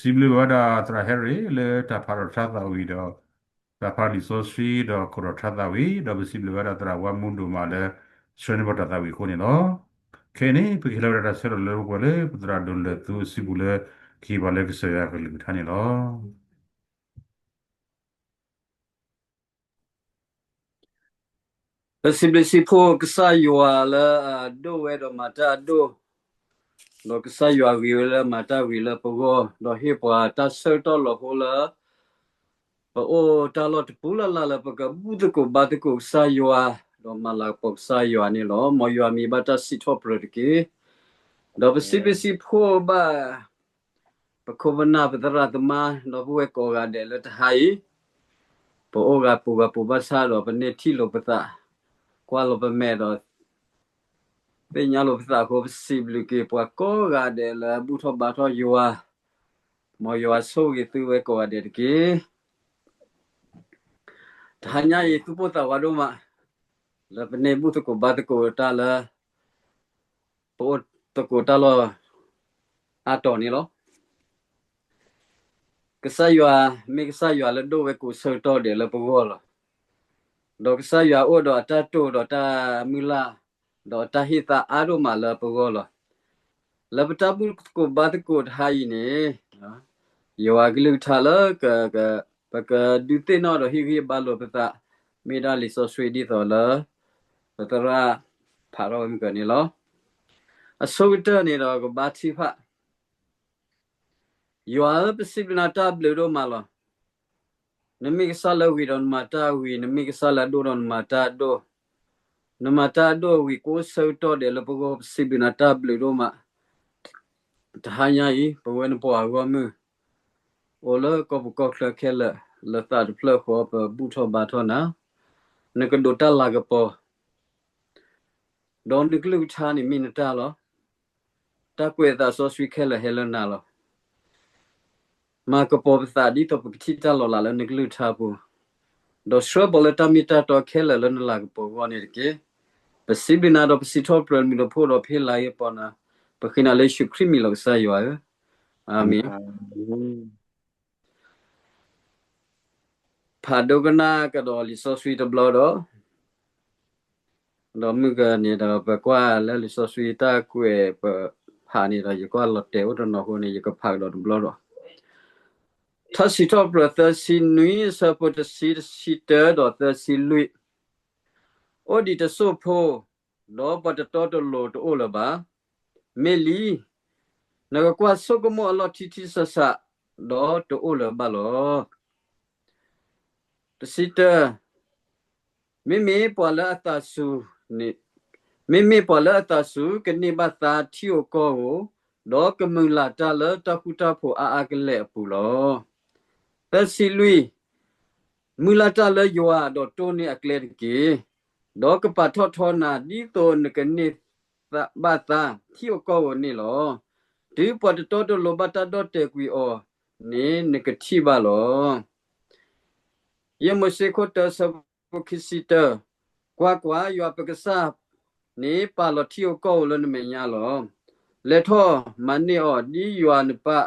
စံးဘျုးဘၣ်ဝဲဒၣ်သရၣ်ဟဲရံၣ်လၢတၢ်ဖးထီၣ်ထါသးဝံၤဒီး တၢ်ဖးလံာ်စီဆှံဒီးခိၣ်ထီၣ်ထါသးဝံၤ ဒီးပစံးဘျုးဝဲဒၣ်သရၣ်ဝါမူဒိၣ်မးလၢ ဆှၢန့ၢ်ပတၢ်သးဝံၤအဃိန့ၣ်လီၤ. ခဲအံၤန့ၣ် ပကဟ့ၣ်လီၤဝဲဒၣ်တၢ်ဆၢထၢၣ်လၢပှဲၤလၢပသရၣ်ဒိၣ်လၢၢ်သုအစုပူၤလၢ ကဟ့ၣ်ဘၣ်လၢကစၢ်ယွၤအကလုၢ်ကထါန့ၣ်လီၤ. ပစံးဘျုးစံးဖှိၣ်ကစၢ်ယွၤလၢအဒိၣ်ဝဲဒီးမၤတၢ်အဒိၣ်, ဒီးကစၢ်ယွၤဂ့ၤဝဲလၢမၤတၢ်ဂ့ၤလၢပဂီၢ်, ဒီးဟ့ၣ်ပှၤတၢ်ဆၢကတီၢ်လီၤဟိလၢ ပအိၣ်တၢ်လီၢ်တပူၤလၢ်လၢ်လၢပကဘူၣ်သကိးဘါသကိးကစၢ်ယွၤ, ဒီးမၤလၤကပီၤကစၢ်ယွၤန့ၣ်လီၤ. မ်ယွၤမံၤဘၣ်တၢ်စံးထီၣ်ပတြၢၤတက့ၢ်. ဒီးပစံးဘျုးစံးဖှိၣ်ဘၣ် ပခိၣ်ပနၢ်ပသရၣ်သမါ ဒီပုၢ်ဝဲၢ်ကိးဂၤဒဲးလၢတဟါအံၤ, ပအိၣ်ဂၤပူၤဂၤပူၤဘၣ်ဆၣ်ဒီး ပန့ၢ်ထံၣ်လိာ်ပသး, ကွၢ်လိာ်ပမဲာ်ဒီး သ့ၣ်ညါလိာ်ပသးအဃိ ပစံးဘျုးက့ၤပှၤကိးဂၤဒဲးလၢဘူၣ်ထီၣ်ဘါထီၣ်ယွၤ, မ်ယွၤဆိၣ်ဂ့ၤသုဝဲကိးဂၤဒဲးတက့ၢ်. တဟါညါအံၤ သူၣ်ပိၢ်သးဝးဒိၣ်မး လၢပန့ၢ်ဘူၣ်သကိးဘါသကိးတၢ်လၢ ပအိၣ်သကိးတၢ်လီၢ်အါတီၤန့ၣ်လီၤ. ကစၢ်ယွၤ မ့ၢ်ကစၢ်ယွၤလၢဒိၣ်ဝဲကိးဆၢကတီၢ်ဒဲးလၢပဂီၢ်လီၤ. ဒီးကစၢ်ယွၤအိၣ်ဒီးအတၢ်တိာ်ဒီးတၢ်မုၢ်လၢ်, ဒီးအတၢ်ဟ့ၣ်သါအါဒိၣ်မးလၢပဂီၢ်လီၤ. လၢပတၢ်ဘူၣ်သကိးဘါသကိးတဟါအံၤန့ၣ်, ယွၤကလုၢ်ကထါလၢ ပကဒုးသ့ၣ်နီၣ်ဒီးဟ့ၣ်ဂံၢ်ဟ့ၣ်ဘါလိာ်ပသး, မ့ၢ်ဒၣ်လံာ်စီဆှံဒ်သိးလၢ ပသရၣ်ဖးထီၣ်ဝဲမုၢ်ကၢၤန့ၣ်လီၤ. အဆိကတၢၢ်န့ၣ်ဒီးကဘါထုကဖၣ်, ယွၤဧၢ, ပစံးဘျုးနၤတၢ်ဘျုးဒိၣ်မးလီၤ. နမ့ၢ်ကစၢ်လၢဂ့ၤဒီးနမၤတၢ်ဂ့ၤ, နမ့ၢ်ကစၢ်လၢအဒိၣ်ဒီးနမၤတၢ်အဒိၣ်, နမၤတၢ်အဒိၣ်အဂ့ၤကိးဆၢကတီၢ်ဒဲးလၢပဂီၢ် ပစံးဘျုးနၤတၢ်ဘျုးဒိၣ်မး. တဟါညါအံၤ ပဝဲနပှၤအဂီၢ်မုၢ် အိၣ်လၢကီၢ်ပူၤကီၢ်ချၢခဲလၢာ် လၢသးတဖျၢၣ်ဃီ ပဘူၣ်ထီၣ်ဘါထီၣ်နၤ, နကဒိးတၢ်လၤကပီၤ ဒီးနကလုၢ်ကထါန့ၣ်မ့ၢ်နတၢ်လီၤ. တၢ်ကွဲးအသးစီဆှံခဲလၢာ်ဟဲလၢနၤလီၤ. မၤကပီၤပသးဒ်သိးပကထံၣ်တၢ်လီၤလးလၢနကလုၢ်ကထါအပူၤ, ဒီးဆှၢပီၤလၢတၢ်မ့ၢ်တၢ်တီခဲလၢာ်လၢနလၤကပီၤအဂီၢ်န့ၣ်တက့ၢ်. ပစံးဘျုးနၤဒီးပစံးထီၣ်ပတြၢၤနမံၤဒီးဖှိၣ်ဒီးဖ့လၤယဲပီနၤ, ပဃ့နၤလၢယ့ၣ်ၡူးခရံာ်မံၤလီၤကစၢ်ယွၤဧၢ, အၤမ့ၣ်. ဖးဒိကနၣ်ကဒီးလံာ်စီဆှံတဘျီဒီး, ဒီးမုၢ်ကၢၤန့ၣ်ဒီး ပကွၢ်လၢလံာ်စီဆှံတၢ်ကွဲးပဖးန့ၣ်ဒီး ယကွၢ်လီၤတဲာ်အိၣ်တနီၤအဃိန့ၣ် ယကဖးကဒီးတဘျီဒီး, ထါစံးထီၣ်ပတြၢၤသၢဆံနွံ အဆၢဖိတဆံ တဆံတၢဒီးသၢဆံလွံၢ်, အိၣ်ဒံးတစိၢ်ဖိ, ဒီးပှၤတတီတလိၤတအိၣ်လၢၤဘၣ်. မ့ၢ်လံ, နကကွၢ်ဆိကမိၣ်အလီၢ်ထံထံဆးဆး, ဒီးတအိၣ်လၢၤဘၣ်လီၤ. တဆံတၢ, မ့မ့ၢ်ပှၤလၢအသးစူၤ, မ့မ့ၢ်ပှၤလၢအသးစူၤ ကန့ၢ်ဘၣ်သါထံဧိၤကီၢ်ဧိၤ, ဒီးကမုာ်လၤတၢ်လၢတၢ်ဃူတၢ်ဖိးအါအါကလဲာ်အပူၤလီၤ. သၢဆံလွံၢ်, မုၢ်လၢ်တၢ်လၢယွၤဒီးတိၢ်န့ၢ်အကျဲတက့ၢ်. ဒီးကပာ်ထီၣ်ထီနၤဒ်သိးနကန့ၢ်ဘၣ်သါထံဧိၤကီၢ်ဧိၤန့ၣ်လီၤ. တုၤပှၤတတီတလိၤဘၣ်တၢ်ဒီၣ်တဲာ်ကွံာ်အီၤန့ၣ် နကထံၣ်ဘၣ်လီၤ. ယဲၢ်မိၤၡ့ခိၣ်တၢ ဆၢဖိခံဆံတၢ, ကွၢ်ကွၢ်, ယွၤပကစၢ်န့ၣ် ပာ်လီၤထံဧိၤကီၢ်ဧိၤလၢနမဲာ်ညါလီၤ. လဲၤထီၣ်မၤန့ၢ်အီၤ ဒ်ယွၤနပၢ်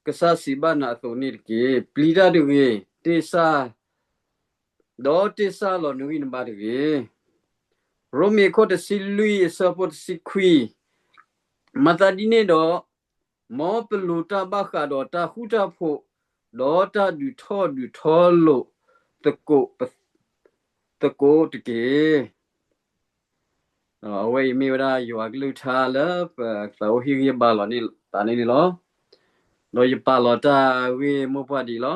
ကစၢ်စံးဘၣ်နၤအသိးန့ၣ်တက့ၢ်. ပျံၤတၢ်တဂ့ၤ, တ့ၢ်စၢ် ဒီးတ့ၢ်စၢ်လီၤနဂံၢ်နဘါတဂ့ၤ. ရိမ့ၤခိၣ်တဆံလွံၢ် အဆၢဖိတဆံခွံ, မၤသးဒ်န့ၣ်ဒီး, မ်ပလိၤတၢ်ဘၣ်ဃးဒီးတၢ်ဃူတၢ်ဖိး, ဒီးတၢ်ဒုးထီၣ်ဒုးထီလိာ်သကိး, သကိးတက့ၢ်. အဝဲအံၤမ့ၢ်ဝဲဒၣ်ယွၤကလုၢ်ကထါလၢပသးအိၣ်ဟ့ၣ်ဂံၢ်ဟ့ၣ်ဘါလီၤန့ၣ်သးန့ၣ်န့ၣ်လီၤ. ဒီးယပာ်လီၤတၢ်ဂ့ၢ်မိၢ်ပှၢ်ဒ်အံၤလီၤ.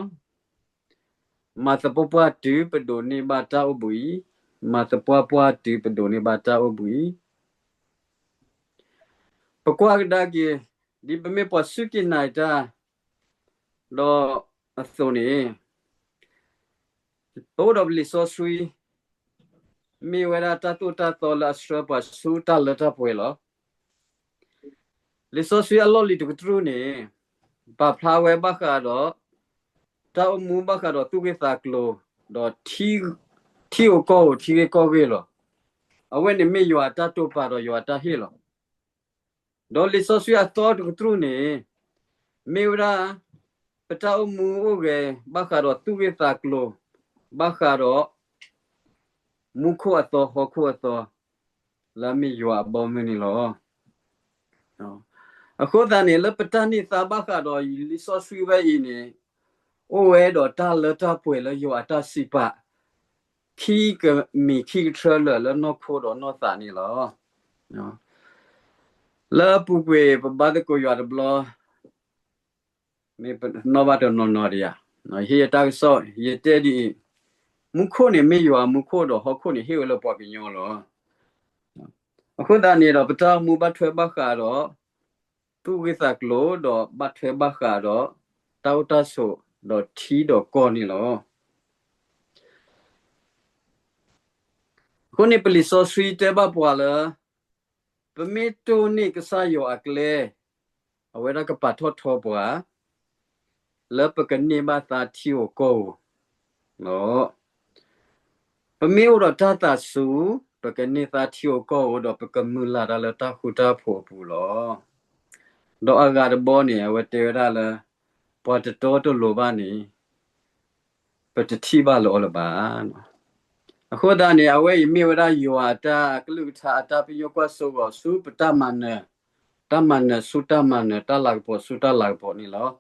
မၤသပှၢ်ပှၢ်တုၤပဒိးန့ၢ်ဘၣ်တၢ်အိၣ်ဘှံးအံၤ, မၤသပှၢ်ပှၢ်တုၤပဒိးန့ၢ်ဘၣ်တၢ်အိၣ်ဘှံးအံၤ, ပကွၢ်ကဒါက့ၤ, ဒ်ပမ့ၢ်ပှၤစူၢ်က့ၤနာ်တၢ်, ဒီးအသိးန့ၣ် ပအိၣ်ဒီးပလံာ်စီဆှံ မ့ၢ်ဝဲဒၣ်တၢ်သိၣ်တၢ်သီလၢအဆှၢပှၤဆူတၢ်လၢတၢ်ပှဲၤလီၤ. လံာ်စီဆှံအလီၢ်လံၤတကတြူၢ်န့ၣ် ပာ်ဖျါဝဲဘၣ်ဃးဒီး တၢ်အိၣ်မူဘၣ်ဃးဒီးသူၣ်ဂ့ၢ်သးကျိၤ ဒီးထံဧိၤကီၢ်ဧိၤထံဂ့ၢ်ကီၢ်ဂ့ၢ်လီၤ. အဝဲန့ၣ်မ့ၢ်ယွၤအတၢ်တိာ်ပာ်ဒီးယွၤအတၢ်ဟ့ၣ်လီၤ. ဒီးလံာ်စီဆှံအသီတကတြူၢ်န့ၣ် မ့ၢ်ဝဲဒၣ် ပတၢ်အိၣ်မူအိၣ်ဂဲၤ ဘၣ်ဃးဒီးသူၣ်ဂ့ၢ်သးကျိၤ, ဘၣ်ဃးဒီး မူခိၣ်အသီဟီၣ်ခိၣ်အသီ လၢအမ့ၢ်ယွၤအဘီအမုၢ်န့ၣ်လီၤ. အဃိသတးန့ၣ် လၢပတၢ်န့ၢ်သါဘၣ်ဃးဒီးလံာ်စီဆှံဝဲအံၤန့ၣ်, အိၣ်ဝဲဒီးတၢ်လၢတၢ်ပှဲၤလၢယွၤအတၢ်စံးပာ် ခံကမံၤခံကထြၢလၢာ်လၢနီၢ်ခိဒီးနီၢ်သးန့ၣ်လီၤ. လၢအပူၤကွံာ်ပဘါသကိးယွၤတဘျီ မ့ၢ်ပနီၣ်ဘၣ်တနီၤနီၤဒံးဧါ. ယဟ့ၣ်ယတၢ်ကစီၣ် ယတဲဒ်အံၤ, မူခိၣ်န့ၣ်မ့ၢ်ယွၤအမူခိၣ်ဒီးဟီၣ်ခိၣ်န့ၣ်ဟ့ၣ်ဝဲလၢပှၤကညီလီၤ. အဃိသတးန့ၣ်ဒီး ပတၢ်အိၣ်မူဘၣ်ထွဲဘၣ်ဃးဒီး သူၣ်ဂ့ၢ်သးကျိၤ ဒီးဘၣ်ထွဲဘၣ်ဃးဒီး တၢ်အိၣ်တၢ်ဆိး ဒီးထံဒီးကီၢ်န့ၣ်လီၤ. အဃိန့ၣ် ပလံာ်စီဆှံတဲဘၣ်ပှၤလၢ ပမ့ၢ်တိၢ်န့ၢ်ကစၢ်ယွၤအကျဲ, အဝဲဒၣ်ကပာ်ထီၣ်ထီပှၤ လၢပကန့ၢ်ဘၣ်သါထံဧိၤကီၢ်ဧိၤလီၤ. ပမ့ၢ်အိၣ်ဒီးတၢ်သးစူၤ, ပကန့ၢ်သါထံဧိၤကီၢ်ဧိၤ ဒီးပကမုၢ်လၢ်တၢ်လၢတၢ်ဃူတၢ်ဖိးအပူၤလီၤ. ဒီးအဂၤတဘီန့ၣ် အဝဲတဲဝဲဒၣ်လၢ ပှၤတတီတလိၤဘၣ်န့ၣ် ပတထံၣ်ဘၣ်လၢအီၤလၢၤဘၣ်. အဃိသတးန့ၣ် အဝဲအံၤမ့ၢ်ဝဲဒၣ်ယွၤအတၢ်ကလုၢ်ကထါအတၢ်ပညိၣ်ကွၢ်စိဃီၤဆူပတၢ်မၤနၢၤ, တၢ်မၤနၢၤဆူတၢ်မၤနၢၤ, တၢ်လၤကပီၤဆူတၢ်လၤကပီၤန့ၣ်လီၤ.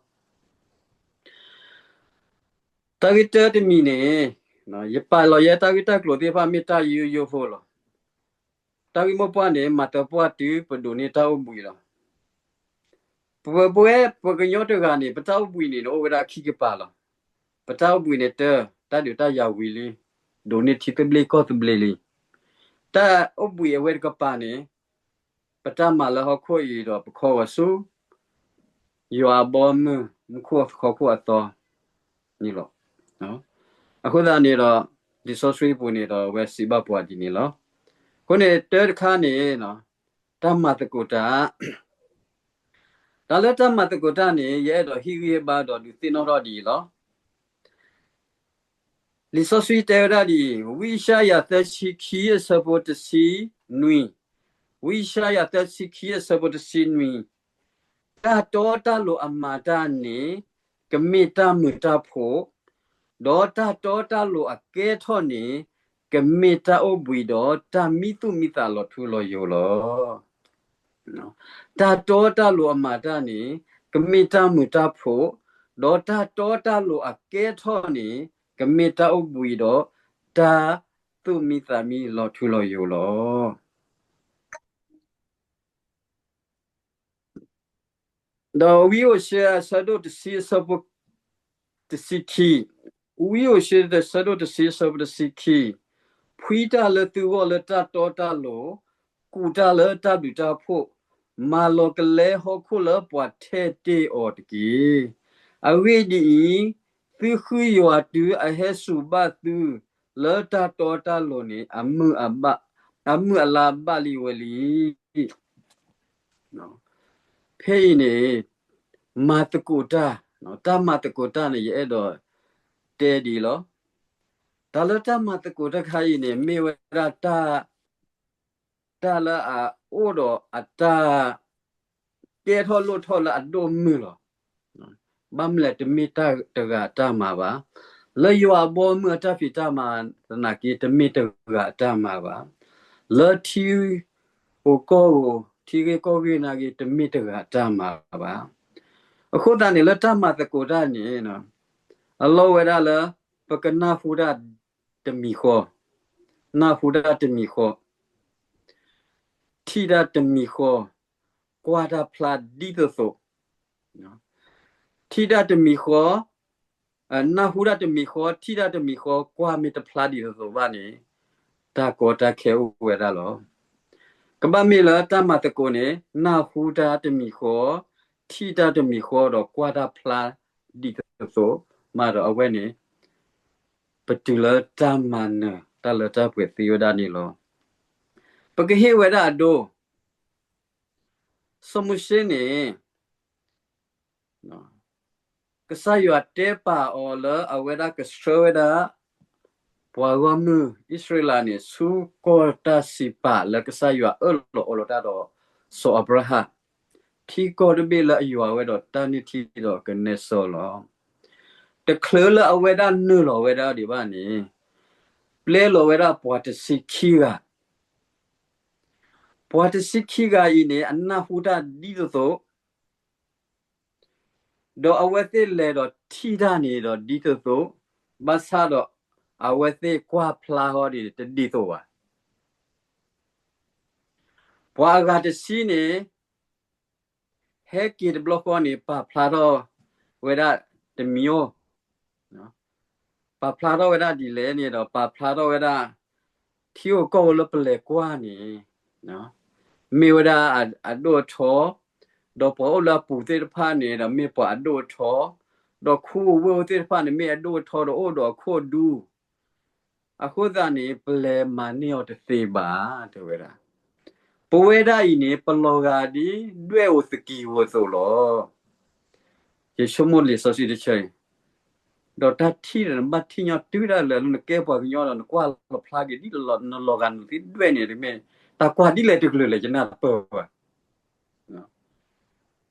တၢ်ဂ့ၢ်တၢတမံၤန့ၣ်, ယပာ်လီၤယဲတၢ်ဂ့ၢ်တၢ်ကျိၤသ့ၣ်တဖၣ်မ့ၢ်တၢ်ယိယိဖိလီၤ. တၢ်ဂ့ၢ်မိၢ်ပှၢ်န့ၣ် မၤသပှၢ်တုၤပဒိးန့ၢ်တၢ်အိၣ်ဘှံးလီၤ. ပဝဲပှၤကညီတဂၤန့ၣ် ပတၢ်အိၣ်ဘှံးန့ၣ် အိၣ်ဝဲဒၣ်ခံကပၤလီၤ. ပတၢ်အိၣ်ဘှံးန့ၣ်တၢ်, တၢ်ဒုးတၢ်ယၤဝံၤလံ, ဒိးန့ၢ်ထံသဘျ့ကီၢ်သဘျ့လံ. တၢ်အိၣ်ဘှံးအဝဲတကပၤန့ၣ် ပတၢ်မၤလၢဟီၣ်ခိၣ်အံၤဒီးပခီဂီၤဆူ ယွၤအဘီအမုၢ် မူခိၣ်ဟီၣ်ခိၣ်အသီန့ၣ်လီၤ. အဃိသတးန့ၣ်ဒီး လံာ်စီဆှံပူၤန့ၣ်ဒီး အဝဲစံးဘၣ်ပှၤဒ်န့ၣ်လီၤ. အဃိန့ၣ် တၢတခါန့ၣ် တၢ်မၤသကိးတၢ်, တၢ်လၢတၢ်မၤသကိးတၢ်န့ၣ် ယအဲၣ်ဒိးဟ့ၣ်ဂံၢ်ဟ့ၣ်ဘါဒီးဒုးသ့ၣ်နီၣ်ထီၣ်ဒ်အံၤလီၤ. လံာ်စီဆှံတဲဝဲဒၣ်ဒ်အံၤ, ဝံယၡါယၤသၢဆံခံအဆၢဖိတဆံနွံ, ဝံယၡါယၤသၢဆံခံအဆၢဖိတဆံနွံ, တၢ်တီတၢ်လိၤအမၤတၢ်န့ၣ် ကမ့ၢ်တၢ်မုာ်တၢ်ဖိး, ဒီးတၢ်တီတၢ်လိၤအကဲထီၣ်န့ၣ် ကမ့ၢ်တၢ်အိၣ်ဘှံးဒီးတၢ်မံသူၣ်မံသးလီၤထူလီၤယိာ်လီၤ. တၢ်တီတၢ်လိၤအမၤတၢ်န့ၣ် ကမ့ၢ်တၢ်မုာ်တၢ်ဖိး, ဒီးတၢ်တီတၢ်လိၤအကဲထီၣ်န့ၣ် ကမ့ၢ်တၢ်အိၣ်ဘှံးဒီး တၢ်သူၣ်မံသးမံလီၤထူလီၤယိာ်လီၤ. ဒီးဝံဧိၤၡ့အဆၢဒိၣ်တဆံ အဆၢဖိတဆံခံ, ဝံဧိၤၡ့အဆၢဒိၣ်တဆံ အဆၢဖိတဆံခံ, ဖှံတၢ်လၢသုဂီၢ်လၢတၢ်တီတၢ်လိၤ, ကူၣ်တၢ်လၢတၢ်ဘျုးတၢ်ဖှိၣ်, မၤလီၤကလဲဟီၣ်ခိၣ်လၢပှၤထဲတ့ၢ်အီၤတက့ၢ်. အဂ့ၢ်ဒ်အံၤ, သုဃုယွၤတုၤအဟဲစူၤဘၣ်သု လၢတၢ်တီတၢ်လိၤန့ၣ် အမုၢ်အလါဘၣ်လံဝဲလံ. ဖဲအံၤန့ၣ် မၤသကိးတၢ်, တၢ်မၤသကိးတၢ်န့ၣ် ယအဲၣ်ဒိးတဲဒ်အံၤလီၤ. တၢ်လၢတၢ်မၤသကိးတၢ်တခါအံၤန့ၣ် မ့ၢ်ဝဲဒၣ်တၢ် တၢ်လၢအအိၣ်ဒီးအတၢ် ကဲထီၣ်လိၣ်ထီၣ်လၢအဒိၣ်မုၢ်လီၤ. ဘၣ်မနုၤလဲၣ် တမ့ၢ်တၢ်တဂၤအတၢ်မၤဘၣ်. လၢယွၤအဘီအမုၢ်အတၢ်ဖံးတၢ်မၤသနာ်က့ တမ့ၢ်တဂၤအတၢ်မၤဘၣ်. လၢထံဧိၤကီၢ်ဧိၤ ထံဂ့ၢ်ကီၢ်ဂ့ၢ်နာ်က့ တမ့ၢ်တဂၤအတၢ်မၤဘၣ်. အဃိသတးန့ၣ် လၢတၢ်မၤသကိးတၢ်န့ၣ် အလီၢ်ဝဲဒၣ်လၢ ပကနၢ်ဟူတၢ်တမံၤဃီ, နၢ်ဟူတၢ်တမံၤဃီ, ထံၣ်တၢ်တမံၤဃီ, ကွၢ်တၢ်ဖျါဒ်သိးသိး, ထံၣ်တၢ်တမံၤဃီ, နၢ်ဟူတၢ်တမံၤဃီ, ထံၣ်တၢ်တမံၤဃီ, ကွၢ်မ့ၢ်တဖျါဒ်သိးသိးဘၣ်န့ၣ် တၢ်ကီတၢ်ခဲအိၣ်ဝဲဒၣ်လီၤ. ကဘၣ်မ့ၢ်လၢတၢ်မၤသကိးန့ၣ် နၢ်ဟူတၢ်တမံၤဃီ, ထံၣ်တၢ်တမံၤဃီ ဒီးကွၢ်တၢ်ဖျါဒ်သိးသိးမးဒီးအဝဲန့ၣ် ပတုၤလၢတၢ်မၤနၢၤ တၢ်လၢတၢ်ပှဲၤသ့ဝဲဒၣ်န့ၣ်လီၤ. ပကဟ့ၣ်ဝဲဒၣ်အဒိ စီၤမိၤၡ့န့ၣ် ကစၢ်ယွၤတဲပာ်အီၤလၢအဝဲဒၣ်ကဆှၢဝဲဒၣ် ပှၤဂီၢ်မုၢ်အံၣ်စရ့လးန့ၣ် ဆူကီၢ်တၢ်စံးပာ်လၢကစၢ်ယွၤအၢၣ်လီၤအီလီၤတၢ်ဒီးစီၤအၤဘြၤဟၣ်, ထံကီၢ်တဘ့ၣ်လၢအယွၤဝဲဒီးတၢ်နုၢ်ထံဒီးကနဲစီလီၤ. တချုးလၢအဝဲဒၣ်နုာ်လီၤဝဲဒၣ်ဒံးဘၣ်န့ၣ်, ပျဲလီၤဝဲဒၣ်ပှၤတဆံခံဂၤ, ပှၤတဆံခံဂၤအံၤန့ၣ် အနၢ်ဟူတၢ်ဒ်သိးသိး, ဒီးအဝဲသ့ၣ်လဲၤဒီးထံၣ်တၢ်န့ၣ်ဒီးဒ်သိးသိး, ဘၣ်ဆၣ်ဒီး အဝဲသ့ၣ်ကွၢ်ဖျါဃီဒ်န့ၣ်တဒ်သိးဘၣ်. ပှၤအဂၤတဆံန့ၣ် ဟဲက့ၤတဘျီဃီန့ၣ် ပာ်ဖျါထီၣ်ဝဲဒၣ်တမံၤအီၤ, ပာ်ဖျါထီၣ်ဝဲဒၣ်ဒ်လဲၣ်န့ၣ်ဒီး ပာ်ဖျါထီၣ်ဝဲဒၣ် ထံဧိၤကီၢ်ဧိၤလၢပလဲၤကွၢ်န့ၣ် မ့ၢ်ဝဲဒၣ်အဒိၣ်အထီ, ဒီးပှၤအိၣ်လၢအပူၤသ့ၣ်တဖၣ်န့ၣ်ဒီးမ့ၢ်ပှၤအဒိၣ်အထီ, ဒီးခူဧိၤဝ့ၢ်ဧိၤသ့ၣ်တဖၣ်န့ၣ် မ့ၢ်အဒိၣ်အထီဒီးအိၣ်ဒီးအခိၣ်ဒူ, အဃိသတးန့ၣ် ပလဲၤမၤန့ၢ်အီၤတသ့ဘၣ် တဲဝဲဒၣ်. ပဝဲဒၣ်အံၤန့ၣ် ပလီၤဂာ်ဒ်ဒွဲၣ်ဧိၤသကံၤဧိၤအသိးလီၤ. ယဆိကမိၣ်လံာ်စီဆှံတဆၢအံၤ, ဒီးတၢ်ထံၣ်ဒီးနဘၣ်ထံၣ်ညီတုၤဒၣ်လဲာ်လၢနကဲပှၤကညီဒီးနကွၢ်လီၤဖျါက့ၤဒ်နလီၤဂာ်နသ့ဒွဲၣ်န့ၣ် တမ့ၢ်တၢ်ကွၢ်ဒ်လဲၣ်တကလုာ်လဲၣ် ယနၢ်တပၢၢ်ဘၣ်.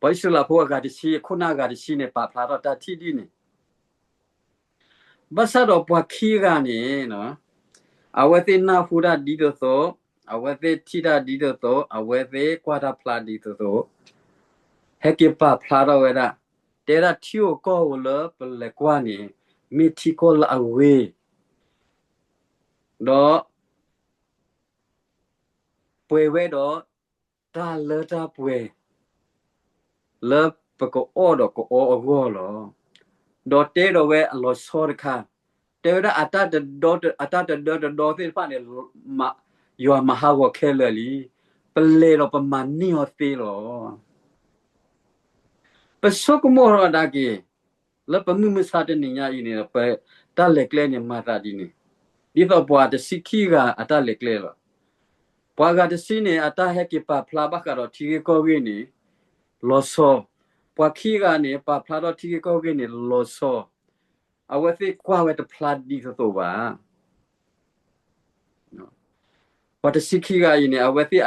ပှၤအံၣ်စရ့လးဖိအဂၤတဆံ အခိၣ်နၢ်အဂၤတဆံန့ၣ် ပာ်ဖျါထီၣ်တၢ်ထံၣ်ဒ်န့ၣ်, ဘၣ်ဆၣ်ဒီးပှၤခံဂၤန့ၣ် အဝဲသ့ၣ်နၢ်ဟူတၢ်ဒ်သိးသိး, အဝဲသ့ၣ်ထံၣ်တၢ်ဒ်သိးသိး, အဝဲသ့ၣ်ကွၢ်တၢ်ဖျါဒ်သိးသိး, ဟဲက့ၤပာ်ဖျါထီၣ်ဝဲဒၣ်, တဲဒၣ်ထံဧိၤကီၢ်ဧိၤလၢပလဲၤကွၢ်န့ၣ် မ့ၢ်ထံကီၢ်လၢအဂ့ၤ, ဒီး ပှဲၤဝဲဒီး တၢ်လၢတၢ်ပှဲၤ လၢပကအီၣ်ဒီးကအီအဂီၢ်လီၤ. ဒီးတဲဒီးဝဲအလီၤဆီတခါ, တဲဝဲဒၣ် အတၢ်တဒၢတဒီသ့ၣ်တဖၣ်န့ၣ် ယွၤမၤဟးဂီၤခဲလၢာ်လံ. ပလဲၤဒီးပမၤန့ၢ်အီၤသ့လီၤ. ပဆိကမိၣ်ထီၣ်ဒၣ်က့ၤ လၢပမုၢ်မဆါတနံၤညါအံၤန့ၣ် ပတၢ်လဲၤကျဲန့ၣ်မၤသးဒ်န့ၣ်, ဒ်သိးပှၤတဆံခံဂၤအတၢ်လဲၤကျဲလီၤ. ပှၤဂၤတဆံန့ၣ် အတၢ်ဟဲက့ၤပာ်ဖျါဘၣ်ဃးဒီးထံဂ့ၢ်ကီၢ်ဂ့ၢ်န့ၣ် လီၤဆီ, ပှၤခံဂၤန့ၣ် ပာ်ဖျါထီၣ်ထံဂ့ၢ်ကီၢ်ဂ့ၢ်န့ၣ် လီၤဆီ, အဝဲသ့ၣ်ကွၢ်ဝဲတဖျါဒ်သိးသိးဘၣ်. ပှၤတဆံခံဂၤအံၤန့ၣ် အဝဲသ့ၣ်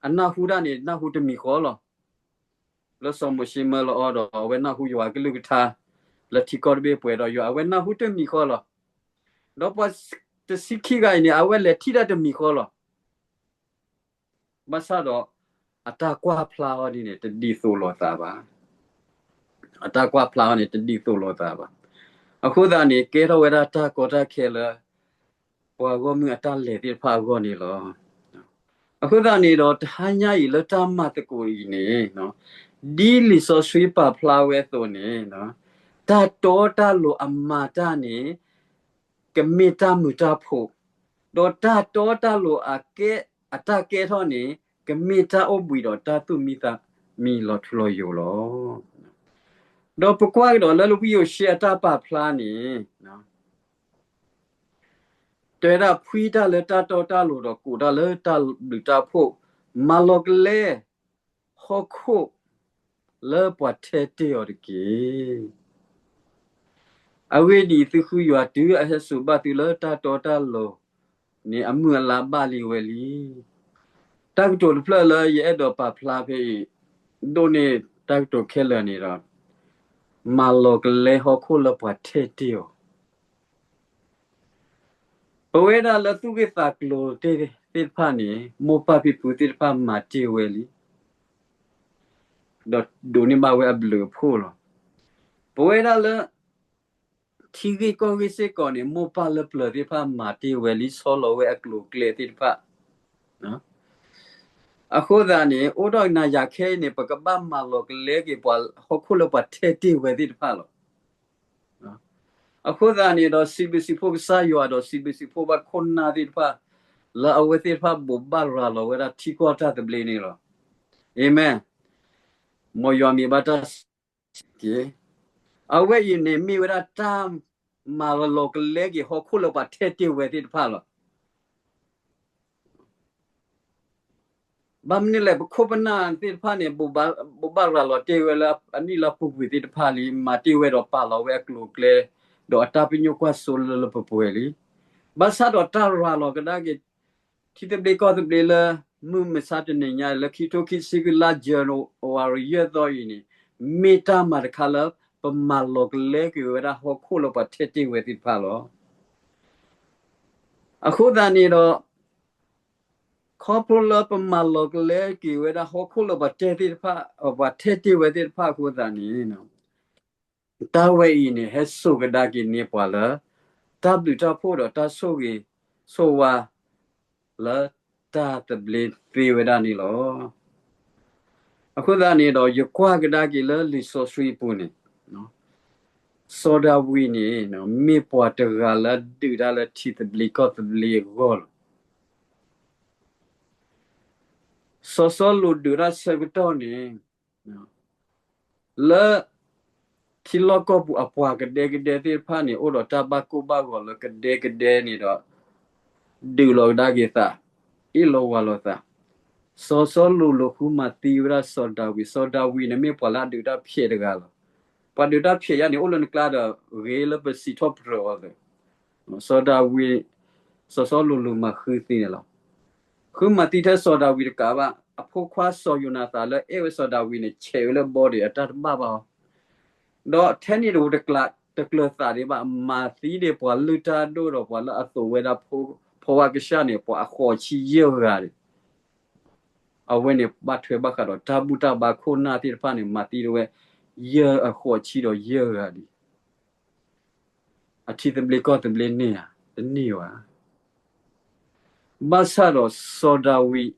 အနၢ်ဟူတၢ်န့ၣ် နၢ်ဟူတမံၤဃီလီၤ. လၢစီၤမိၤၡ့မၢလီၤအီၤဒီး အဝဲနၢ်ဟူယွၤအကလုၢ်ကထါ လၢထံကီၢ်တဘ့ၣ်ပှဲၤဒီးယွၤ အဝဲနၢ်ဟူတမံၤဃီလီၤ. ဒီးပှၤတဆံခံဂၤအံၤန့ၣ် အဝဲလဲၤထံၣ်တၢ်တမံၤဃီလီၤ. ဘၣ်ဆၣ်ဒီး အတၢ်ကွၢ်ဖျါအီၤဒ်န့ၣ် တဒ်သိးလိာ်သးဘၣ်. အတၢ်ကွၢ်ဖျါအီၤန့ၣ် တဒ်သိးလိာ်သးဘၣ်. အဃိသတးန့ၣ် ကဲထီၣ်ဝဲဒၣ်တၢ်ကီတၢ်ခဲလၢ ပှၤဂီၢ်မုၢ်အတၢ်လဲၤသ့ၣ်တဖၣ်အဂီၢ်န့ၣ်လီၤ. အဃိသတးန့ၣ်ဒီး တဟါညါအံၤလၢတၢ်မၤသကိးအံၤန့ၣ် ဒ်လံာ်စီဆှံပာ်ဖျါဝဲအသိးန့ၣ် တၢ်တီတၢ်လိၤအမၤတၢ်န့ၣ် ကမ့ၢ်တၢ်မုာ်တၢ်ဖိး, ဒီးတၢ်တီတၢ်လိၤအကဲ အတၢ်ကဲထီၣ်န့ၣ် ကမ့ၢ်တၢ်အိၣ်ဘှံးဒီးတၢ်သူၣ်မံသးမံလီၤထူလီၤယိာ်လီၤ. ဒီးပကွၢ်ကဒီးလၢလဝံယိၤၡ့အတၢ်ပာ်ဖျါန့ၣ် တဲဒၣ်ဖှံတၢ်လၢတၢ်တီတၢ်လိၤဒီးကိးတၢ်လၢတၢ်ဘျုးတၢ်ဖှိၣ်, မၤလီၤကလဲ ဟီၣ်ခိၣ်လၢပှၤထဲတ့ၢ်အီၤတက့ၢ်. အဂ့ၢ်ဒ်အံၤ, သုဃုယွၤတုၤအဟဲစိာ်ဘၣ်သုလၢတၢ်တီတၢ်လိၤန့ၣ် အမုၢ်အလါဘၣ်လံဝဲလံ. တၢ်ကတိၤတဖျၢၣ်လၢယအဲၣ်ဒိးပာ်ဖျါဖဲအံၤ ဒိၣ်န့ၢ်တၢ်ကတိၤခဲလၢာ်န့ၣ်ဒီး မၤလီၤကလဲဟီၣ်ခိၣ်လၢပှၤထဲတ့ၢ်အီၤ ပဝဲဒၣ်လၢသူၣ်ဂ့ၢ်သးကျိၤသ့ၣ်တဖၣ်န့ၣ် မိၢ်ပၢ်ဖံဖုသ့ၣ်တဖၣ်မၤတ့ၢ်ဝဲလံ, ဒီးဒိးန့ၢ်ဘၣ်ဝဲအဘျုးအဖှိၣ်လီၤ. ပဝဲဒၣ်လၢ ထံဂ့ၢ်ကီၢ်ဂ့ၢ်စ့ၢ်ကီးန့ၣ် မိၢ်ပၢ်လၢပျၢၤသ့ၣ်တဖၣ်မၤတ့ၢ်ဝဲလံ ဆီလီၤဝဲအကျိၤအကျဲသ့ၣ်တဖၣ် အဃိသတးန့ၣ် အိၣ်ဒီးနၤယၤခဲအံၤန့ၣ် ပကဘၣ်မၤလီၤကလဲက့ၤပှၤဟီၣ်ခိၣ်လၢပှၤထဲတ့ၢ်ဝဲသ့ၣ်တဖၣ်လီၤ. အဃိသတးန့ၣ်ဒီး စံးဘျုးစံးဖှိၣ်ကစၢ်ယွၤဒီး စံးဘျုးစံးဖှိၣ်ဘၣ်ခိၣ်နၢ်သ့ၣ်တဖၣ် လၢအဝဲသ့ၣ်တဖၣ်ဘိးဘၣ်ရၤလီၤဝဲဒၣ်ထံကီၢ်တၢ်သဘျ့န့ၣ်လီၤ. အၤမ့ၣ်. မ်ယွၤမံၤဘၣ်တၢ်စံးက့ၤ, အဝဲအံၤန့ၣ်မ့ၢ်ဝဲဒၣ်တၢ်မၤလီၤကလဲက့ၤဟီၣ်ခိၣ်လၢပှၤထဲတ့ၢ်ဝဲသ့ၣ်တဖၣ်လီၤ. ဘၣ်မနုၤလဲၣ် ပခိၣ်ပနၢ်သ့ၣ်တဖၣ်န့ၣ် ဘိးဘၣ်ရၤလီၤတ့ၢ်ဝဲလၢအနံၣ်လၢအပူၤကွံာ်သ့ၣ်တဖၣ်လံ, မၤတ့ၢ်ဝဲဒီးပာ်လီၤဝဲအကျိၤအကျဲ, ဒီးအတၢ်ပညိၣ်ကွၢ်စိလၢလၢပှဲၤပှဲၤလံ. ဘၣ်ဆၣ်ဒီးတၢ်ရၤလီၤကဒါက့ၤ ထံသဘျ့ကီၢ်သဘျ့လၢ မုၢ်မဆါတနံၤညါ လၢခံထိခံဆံဃုလါ January ယဲၢ်သီအံၤန့ၣ် မ့ၢ်တၢ်မၤတခါလၢ ပမၤလီၤကလဲက့ၤဝဲဒၣ်ဟီၣ်ခိၣ်လၢပှၤထဲတ့ၢ်ဝဲသ့ၣ်တဖၣ်လီၤ. အဃိသတးန့ၣ်ဒီး ခီဖျိလၢပမၤလီၤကလဲက့ၤဝဲဒၣ်ဟီၣ်ခိၣ်လၢပှၤထဲတ့ၢ်တဖၣ်, ပှၤထဲတ့ၢ်ဝဲသ့ၣ်တဖၣ်အဃိသတးန့ၣ် တၢ်ဝဲအံၤန့ၣ် ဟဲစိာ်ကဒါက့ၤန့ၢ်ပှၤလၢ တၢ်ဘျုးတၢ်ဖှိၣ်ဒီးတၢ်ဆိၣ်ဂ့ၤဆိၣ်ဝါ လၢတၢ်သဘျ့သ့ဝဲဒၣ်န့ၣ်လီၤ. အဃိသတးန့ၣ်ဒီး ယကွၢ်ကဒါက့ၤလၢလံာ်စီဆှံအပူၤန့ၣ် စီၤဒၤဝံးန့ၣ် မ့ၢ်ပှၤတဂၤလၢဒုးတၢ်လၢထံသဘျ့ကီၢ်သဘျ့အဂီၢ်လီၤ. စီၤစီလူးဒုးတၢ်ဆၢကတီၢ်န့ၣ် လၢထံလီၢ်ကီၢ်ပူၤအပှၤကဒဲကဒဲသ့ၣ်တဖၣ်န့ၣ် အိၣ်ဒီးတၢ်ဘၣ်ကိၢ်ဘၣ်ဂီၤလၢကဒဲကဒဲန့ၣ်ဒီး ဒုးလီၤကဒါက့ၤသး, အ့ၣ်လိာ်ဝးလိာ်သး, စီၤစီလူးလူၤဃုမၤသံဝဲဒၣ်စီၤဒၤဝံး, စီၤဒၤဝံးန့ၣ်မ့ၢ်ပှၤလၢအဒုးတၢ်ဖျဲးတဂၤလီၤ. ပှၤဒုးတၢ်ဖျဲးယါန့ၣ် အိၣ်လၢနကျါဒီး ဂ့ၤလၢပစံးထီၣ်ပတြၢၤအီၤသ့ စီၤဒၤဝံး, စီၤစီလူးလူၤမၤဃုသံန့ၣ်လီၤ. ဃုမၤသံထဲစီၤဒၤဝံးတကးဘၣ်, အဖိခွါစီၤယိၤနၤသၣ်လၢအဲၣ်ဝဲစီၤဒၤဝံးန့ၣ် ဆဲးဝဲလၢဘီဒံးအတၢ်တဘၣ်ဘၣ်အီၤ, ဒီးထဲန့ၣ်တကးတကျၢၤသးဒံးဘၣ်, မၤသံဒံးပှၤလုၢ်တၢ်ဒိၣ်ဒီးပှၤလၢအသိးဝဲဒၣ် ဖိဝဲကစၢ်န့ၣ် ပှၤအဃိးဆံယဲၢ်ဂၤန့ၣ် အဝဲန့ၣ်ဘၣ်ထွဲဘၣ်ဃးဒီးတၢ်ဘူၣ်တၢ်ဘါခိၣ်နၢ်သ့ၣ်တဖၣ်န့ၣ် မၤသံဒၣ်ဝဲ ယဲၢ်အဃိးဆံဒီးယဲၢ်ဂၤဒံး, အထံသဘျ့ကီၢ်သဘျ့န့ၢ်ဧါ, တန့ၢ်ဘၣ်. ဘၣ်ဆၣ်ဒီးစီၤဒၤဝံး